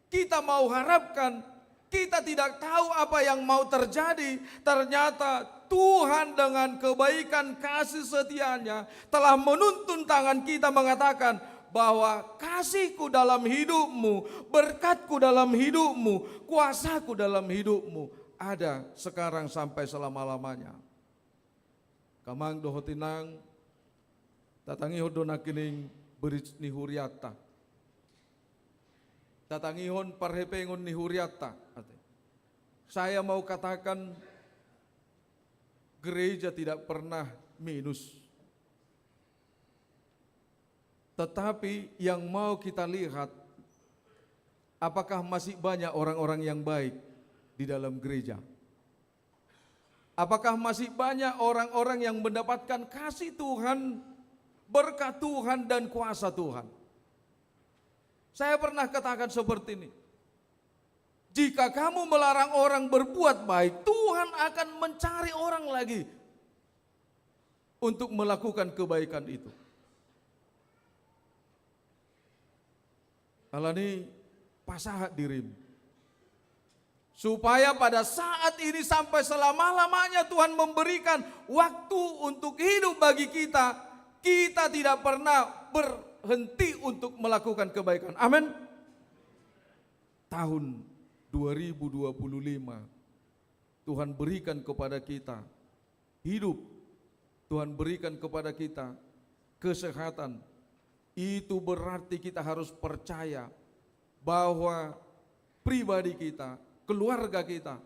kita mau harapkan, kita tidak tahu apa yang mau terjadi, ternyata Tuhan dengan kebaikan kasih setia-Nya telah menuntun tangan kita mengatakan bahwa kasih-Ku dalam hidupmu, berkat-Ku dalam hidupmu, kuasa-Ku dalam hidupmu ada sekarang sampai selama-lamanya. Angka amang dohot inang, tatangihon do nangkining bridge ni hurianta. Tatangihon parhepengon ni hurianta. Saya mau katakan, gereja tidak pernah minus. Tetapi yang mau kita lihat, apakah masih banyak orang-orang yang baik di dalam gereja? Apakah masih banyak orang-orang yang mendapatkan kasih Tuhan, berkat Tuhan, dan kuasa Tuhan? Saya pernah katakan seperti ini, jika kamu melarang orang berbuat baik, Tuhan akan mencari orang lagi untuk melakukan kebaikan itu. Alani, pasahat dirim. Supaya pada saat ini sampai selama-lamanya Tuhan memberikan waktu untuk hidup bagi kita, kita tidak pernah berhenti untuk melakukan kebaikan. Amin. Tahun dua ribu dua puluh lima, Tuhan berikan kepada kita hidup, Tuhan berikan kepada kita kesehatan, itu berarti kita harus percaya bahwa pribadi kita, keluarga kita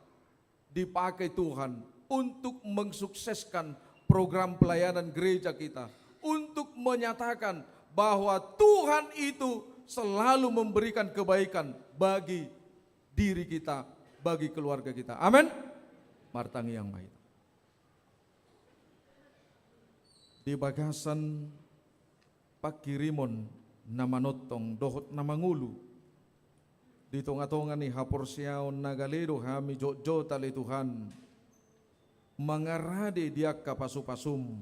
dipakai Tuhan untuk mensukseskan program pelayanan gereja kita, untuk menyatakan bahwa Tuhan itu selalu memberikan kebaikan bagi diri kita, bagi keluarga kita. Amin. Martangiang ma hita. Di bagasan pangkirimon na manongtong dohot na mangolu di tonga-tonga ni haporseaon na gale do hami jotjot ale Tuhan, mangarade di angka pasu-pasum,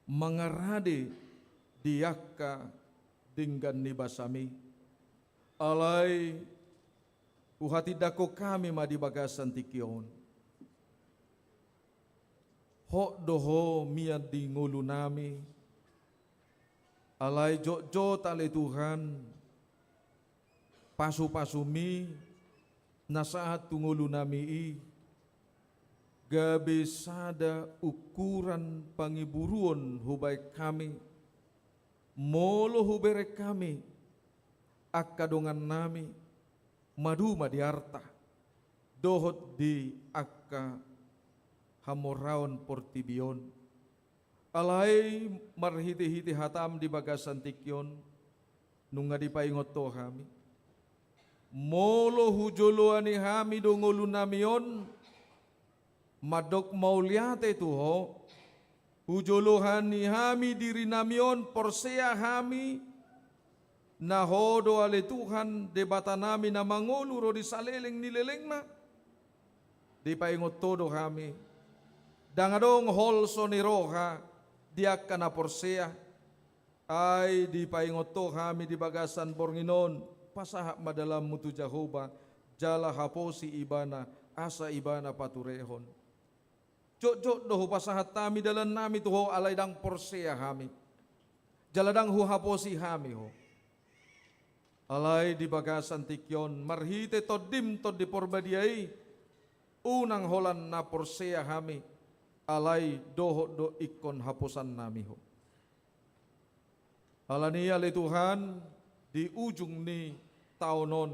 mangarade di angka denggan ni basami. Alai huhatindangkon hami ma di bagasan tingki on. Hot do Ho mian di ngolunami. Alai jotjot ale Tuhan, pasu-pasumi na sahat tu ngolunami i gabe sada ukuran pangiburuon hubaen hami, molo hubereng hami angka dongannami, maduma di arta dohot di angka hamoraon portibi on. Alai marhite-hite hatam di bagasan tingki on, Nunga dipaingot Ho hami. Molo hujoloani hami do ngolunami on, mandok mauliate tu Ho, hujoloani hami dirinami on, porsea hami, na Ho do ale Tuhan, Debatanami na mangolu ro di saleleng ni lelengna. Dipaingot Ho do hami. Ndang adong holso ni roha di angka na porsea. Ai dipaingot Ho hami di bagasan borngin on, pasahat ma dalanmu tu Jahowa, jala haposi Ibana, asa Ibana paturehon. Jotjot do hupasahat hami dalannami tu Ho, alai ndang porsea hami. Jala ndang huhaposi hami Ho. Alai di bagasan tingki on, marhite Tondim Tondi Porbadia i, unang holan na porsea hami, alai dohot do ingkon haposannami Ho. Alani i ale Tuhan, di ujung ni taon on,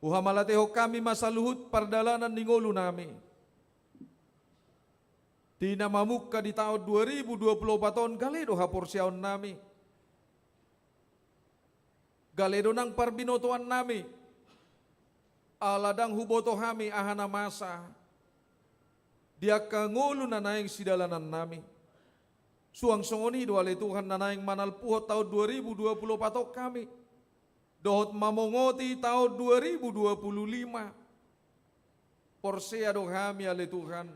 huhamalatehon hami ma saluhut pardalanan ni ngolunami. Di na mamungka di taon dua ribu dua puluh opat on, gale do haporseaonnami. Gale do nang parbinotoannami. Ala ndang huboto hami aha na masa di angka ngolu na naeng sidalanannami. Suang songon i do ale Tuhan na naeng manalpuhon taon dua ribu dua puluh opat on hami. Dohot mamongoti taon dua ribu dua puluh lima. Porsea do hami ale Tuhan.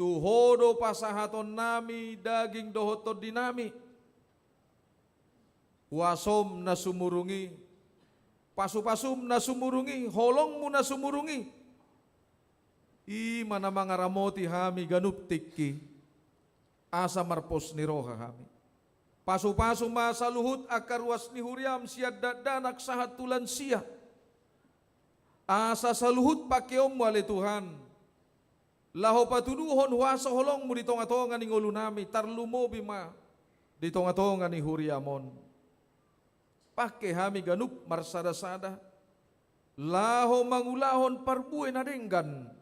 Tu Ho do pasahatonnami daging dohot tondinami. Huasom na sumurung i, pasupasum na sumurung i, holongmu na sumurung i. I ma na mangaramoti hami ganup tingki, asa marpos ni roha hami. Pasupasu ma saluhut angka ruas ni huriam sian dakdanak sahat tu lansia. Asa saluhut pangkeonmu ale Tuhan, laho patuduhon huaso holongmu di tongatonga ni ngolunami, tarlumobi ma di tongatonga ni huriam on. Pangke hami ganup marsadasada, laho mangulahon parbue na denggan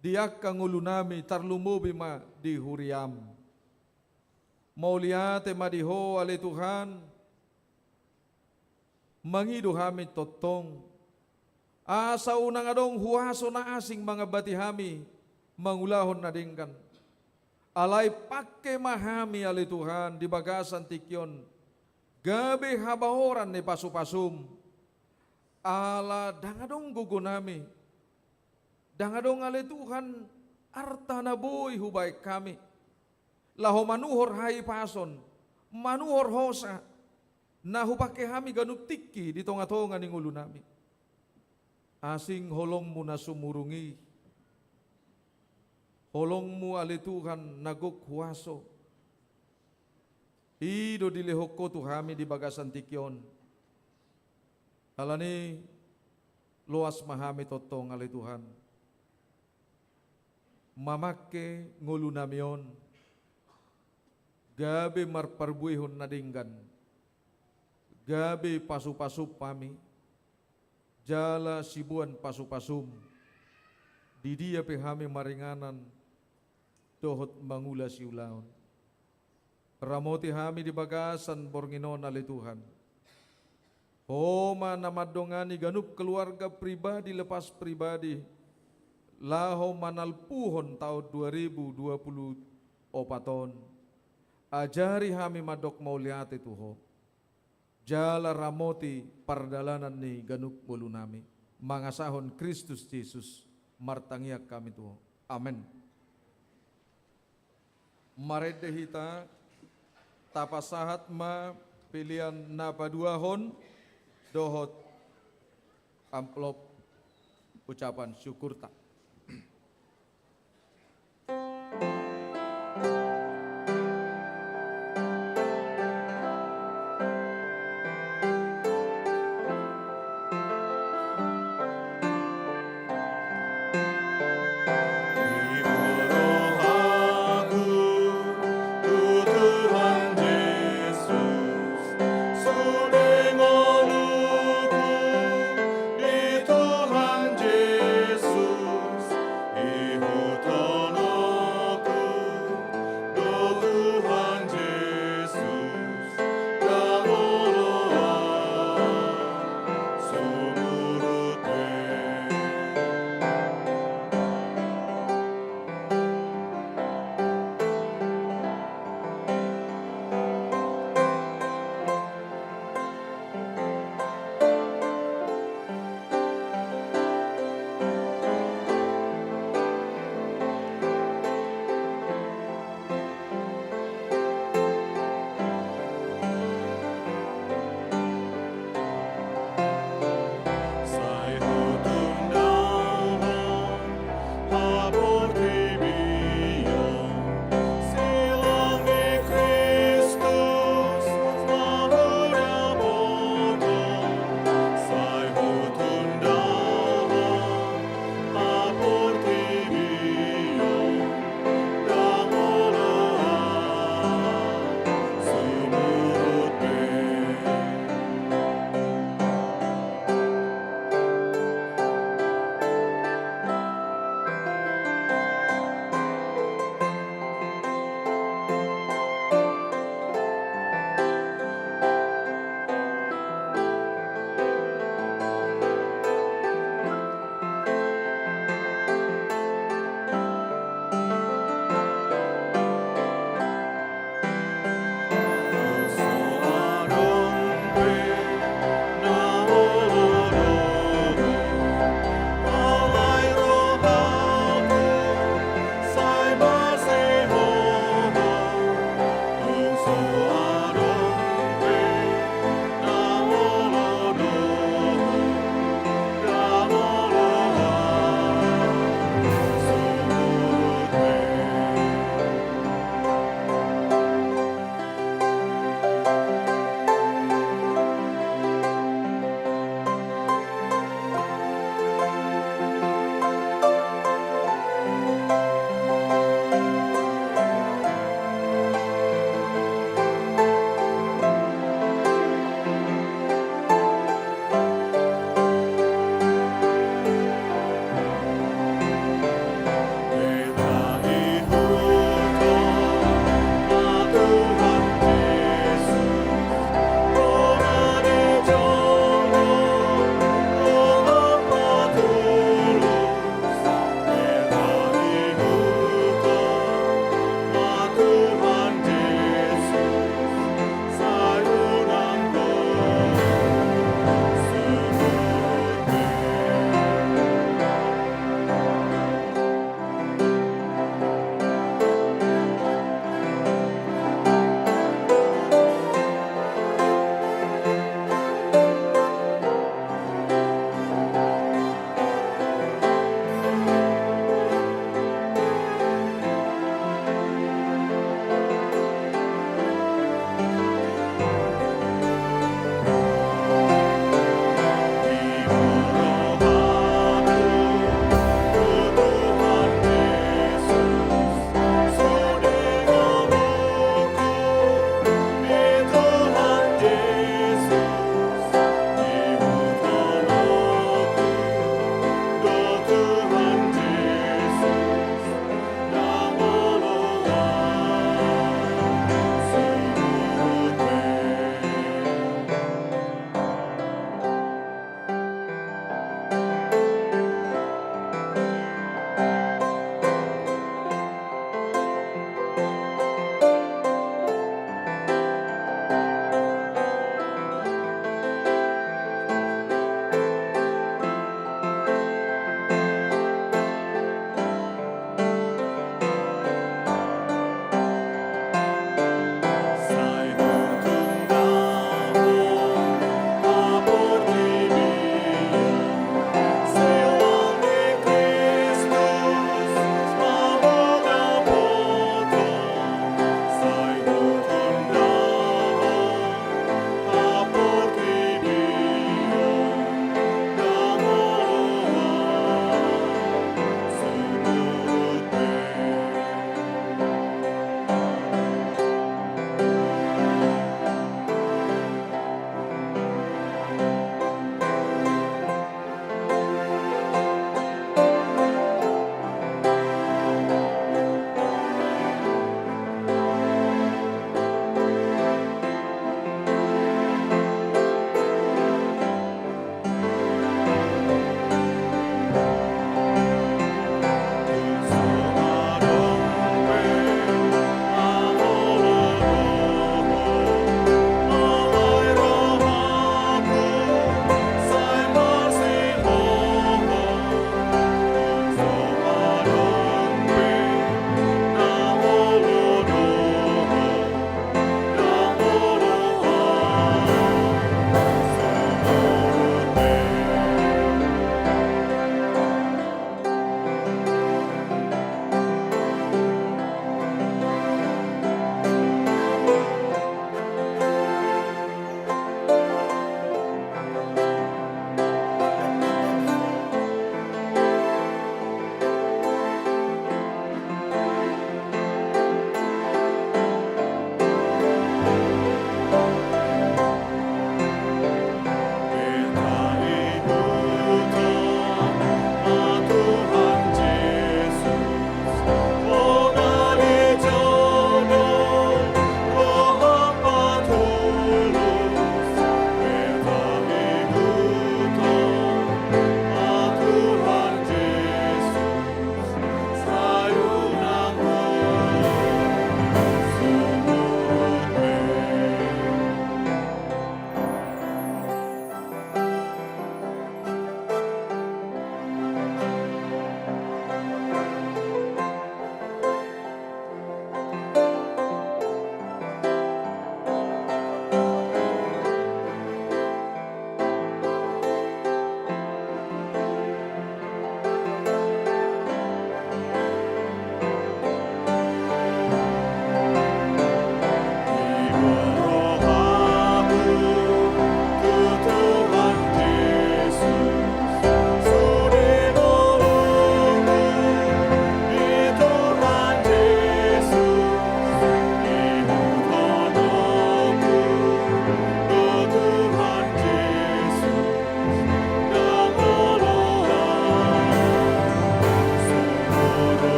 di angka ngolunami, tarlumobi ma di huriam. Mauliate ma di Ho ale Tuhan. Mangido hami tongtong, asa unang adong huaso na asing mangambati hami mangulahon na denggan. Alai pangke ma hami ale Tuhan di bagasan tingki on, gabe habaoran ni pasupasum. Ala ndang adong gogonami, ndang adong ale Tuhan arta na boi hubaen hami laho manuhor hahipason, manuhor hosa, na hupangke hami ganup tingki di tongatonga ni ngolunami. Asing holongmu na sumurung i, holongmu ale Tuhan na gok huaso. I do dilehon Ho tu hami di bagasan tingki on. Alani i loas ma hami tongtong ale Tuhan. Mamangke ngolunami on, gabe marparbuehon na denggan, gabe pasupasum hami, jala siboan pasupasum, di dia pe hami maringanan, dohot mangula siulaon. Ramoti hami di bagasan borngin on ale Tuhan. Ho ma na mandongani ganup keluarga pribadi lepas pribadi, laho manalpuhon taon dua ribu dua puluh opat on. Ajari hami mandok mauliate tu Ho. Jala ramoti pardalanan ni ganup ngolunami. Mangasahon Kristus Jesus, martangiang hami tu Ho. Amen. Marende hita, tapasahat ma pelean na paduahon dohot amplop ucapan syukurta.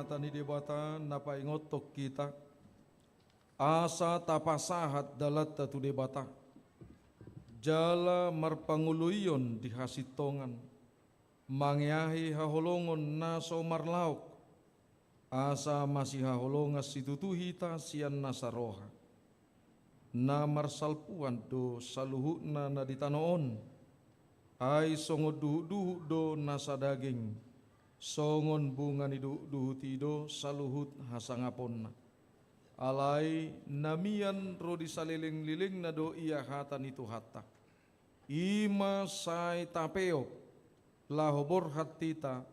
Hata ni Debata na paingothon hita, asa tapasahat dalanta tu Debata, jala marpangoloion di hasintongan, mangeahi haholongon na so marlaok, asa masihaholongan situtu hita sian nasa roha. Na marsalpuan do saluhutna na di tano on, ai songon duhutduhut do nasa daging, songon bunga ni duhutduhut i do saluhut hasangaponna. Alai na mian ro di salelenglelengna do ia hata ni Tuhanta. I ma sai tapeop, laho borhat hita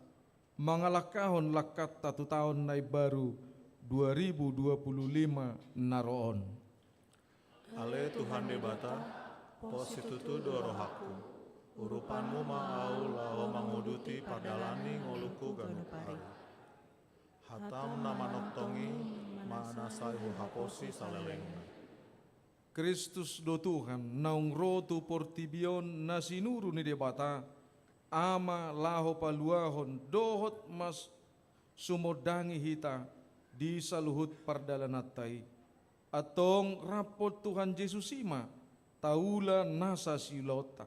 mangalangkahon langkanta tu taon na imbaru dua ribu dua puluh lima na ro on. Ale Tuhan Debata, pos situtu do rohangku, urupanmu ma ahu laho manguduti pardalanan ni ngolungku ganup ari. Hatam na manongtong i ma na sai huhaposi salelengna. Kristus do Tuhan, naung ro tu portibi on na sinuru ni Debata, Ama laho paluahon dohot mas sumondangi hita di saluhut pardalananta i. Antong rap dohot Tuhan Jesus i ma taula nasa siulaonta.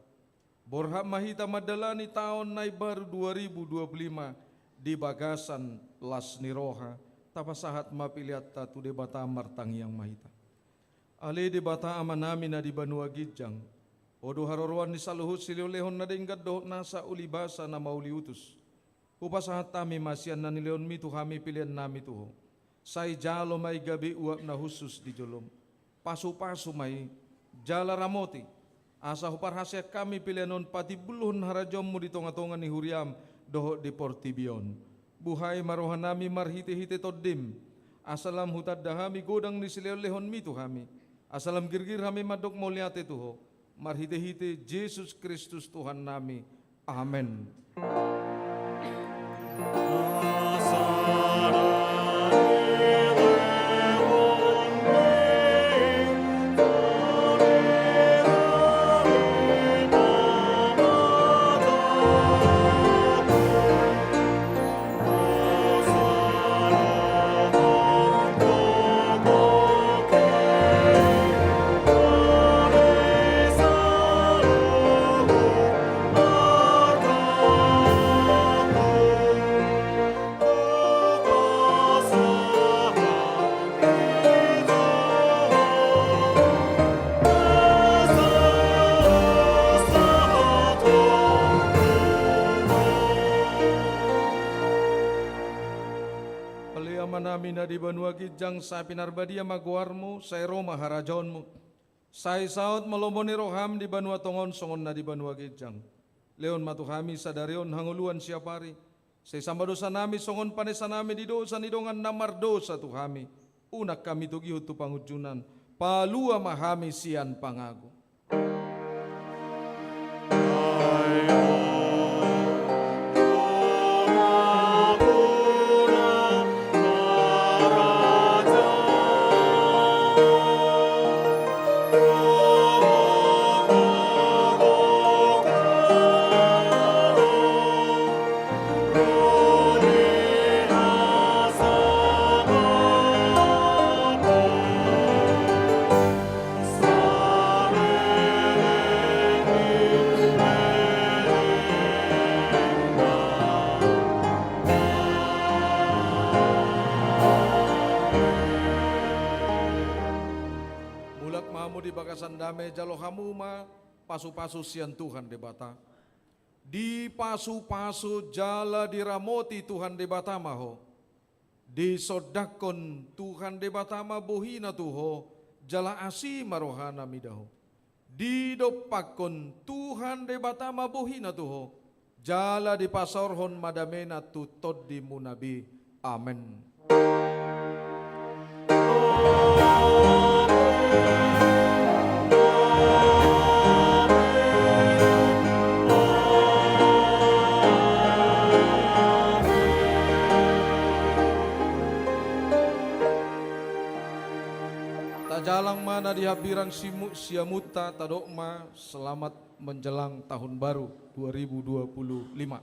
Borhat ma hita mandalani taon na imbaru dua ribu dua puluh lima di bagasan las ni roha, tapasahat ma peleanta tu Debata, martangiang ma hita. Ale Debata Amanami na di banua ginjang, Ho do haroroan ni saluhut silehonlehon na denggan dohot nasa ulibasa na mauliutus. Hupasahat hami ma sian na nilehonmi tu hami peleannami tu Ho. Sai jalo ma i gabe uap na hushus di jolom. Pasupasu ma i, jala ramoti, asa huparhaseang hami pelean on patimbulhon harajaonmu di tongatonga ni huriam dohot di portibi on. Buhai ma rohanami marhitehite Tondim, asa lam hutanda hami godang ni silehonlehonmi tu hami, asa lam girgir hami mandok mauliate tu Ho, marhitehite Jesus Kristus Tuhannami. Amen. Ale Amanami na di banua ginjang, sai pinarbadia ma goarmu, sai ro ma harajaonmu. Sai saut ma lomo ni roham di banua tonga on songon na di banua ginjang. Lehon ma tu hami sadari on hangoluan siapari. Sesa ma dosanami songon panesanami di dosa ni dongan na mardosa tu hami. Unang hami togihon tu pangunjunan. Palua ma hami sian pangago. Mulak ma hamu di bagasan dame, jalo hamu ma pasupasu sian Tuhan Debata. Dipasupasu jala diramoti Tuhan Debata ma ho. Disondangkon Tuhan Debata ma bohina tu ho, jala asi ma rohana mida ho. Didompakkon Tuhan Debata ma bohina tu ho, jala dipasaorhon ma damena tu tondimuna be. Amen. Tajalang ma na di hambirang simu-, siamunta, tadok ma selamat menjelang tahun baru dua ribu dua puluh lima.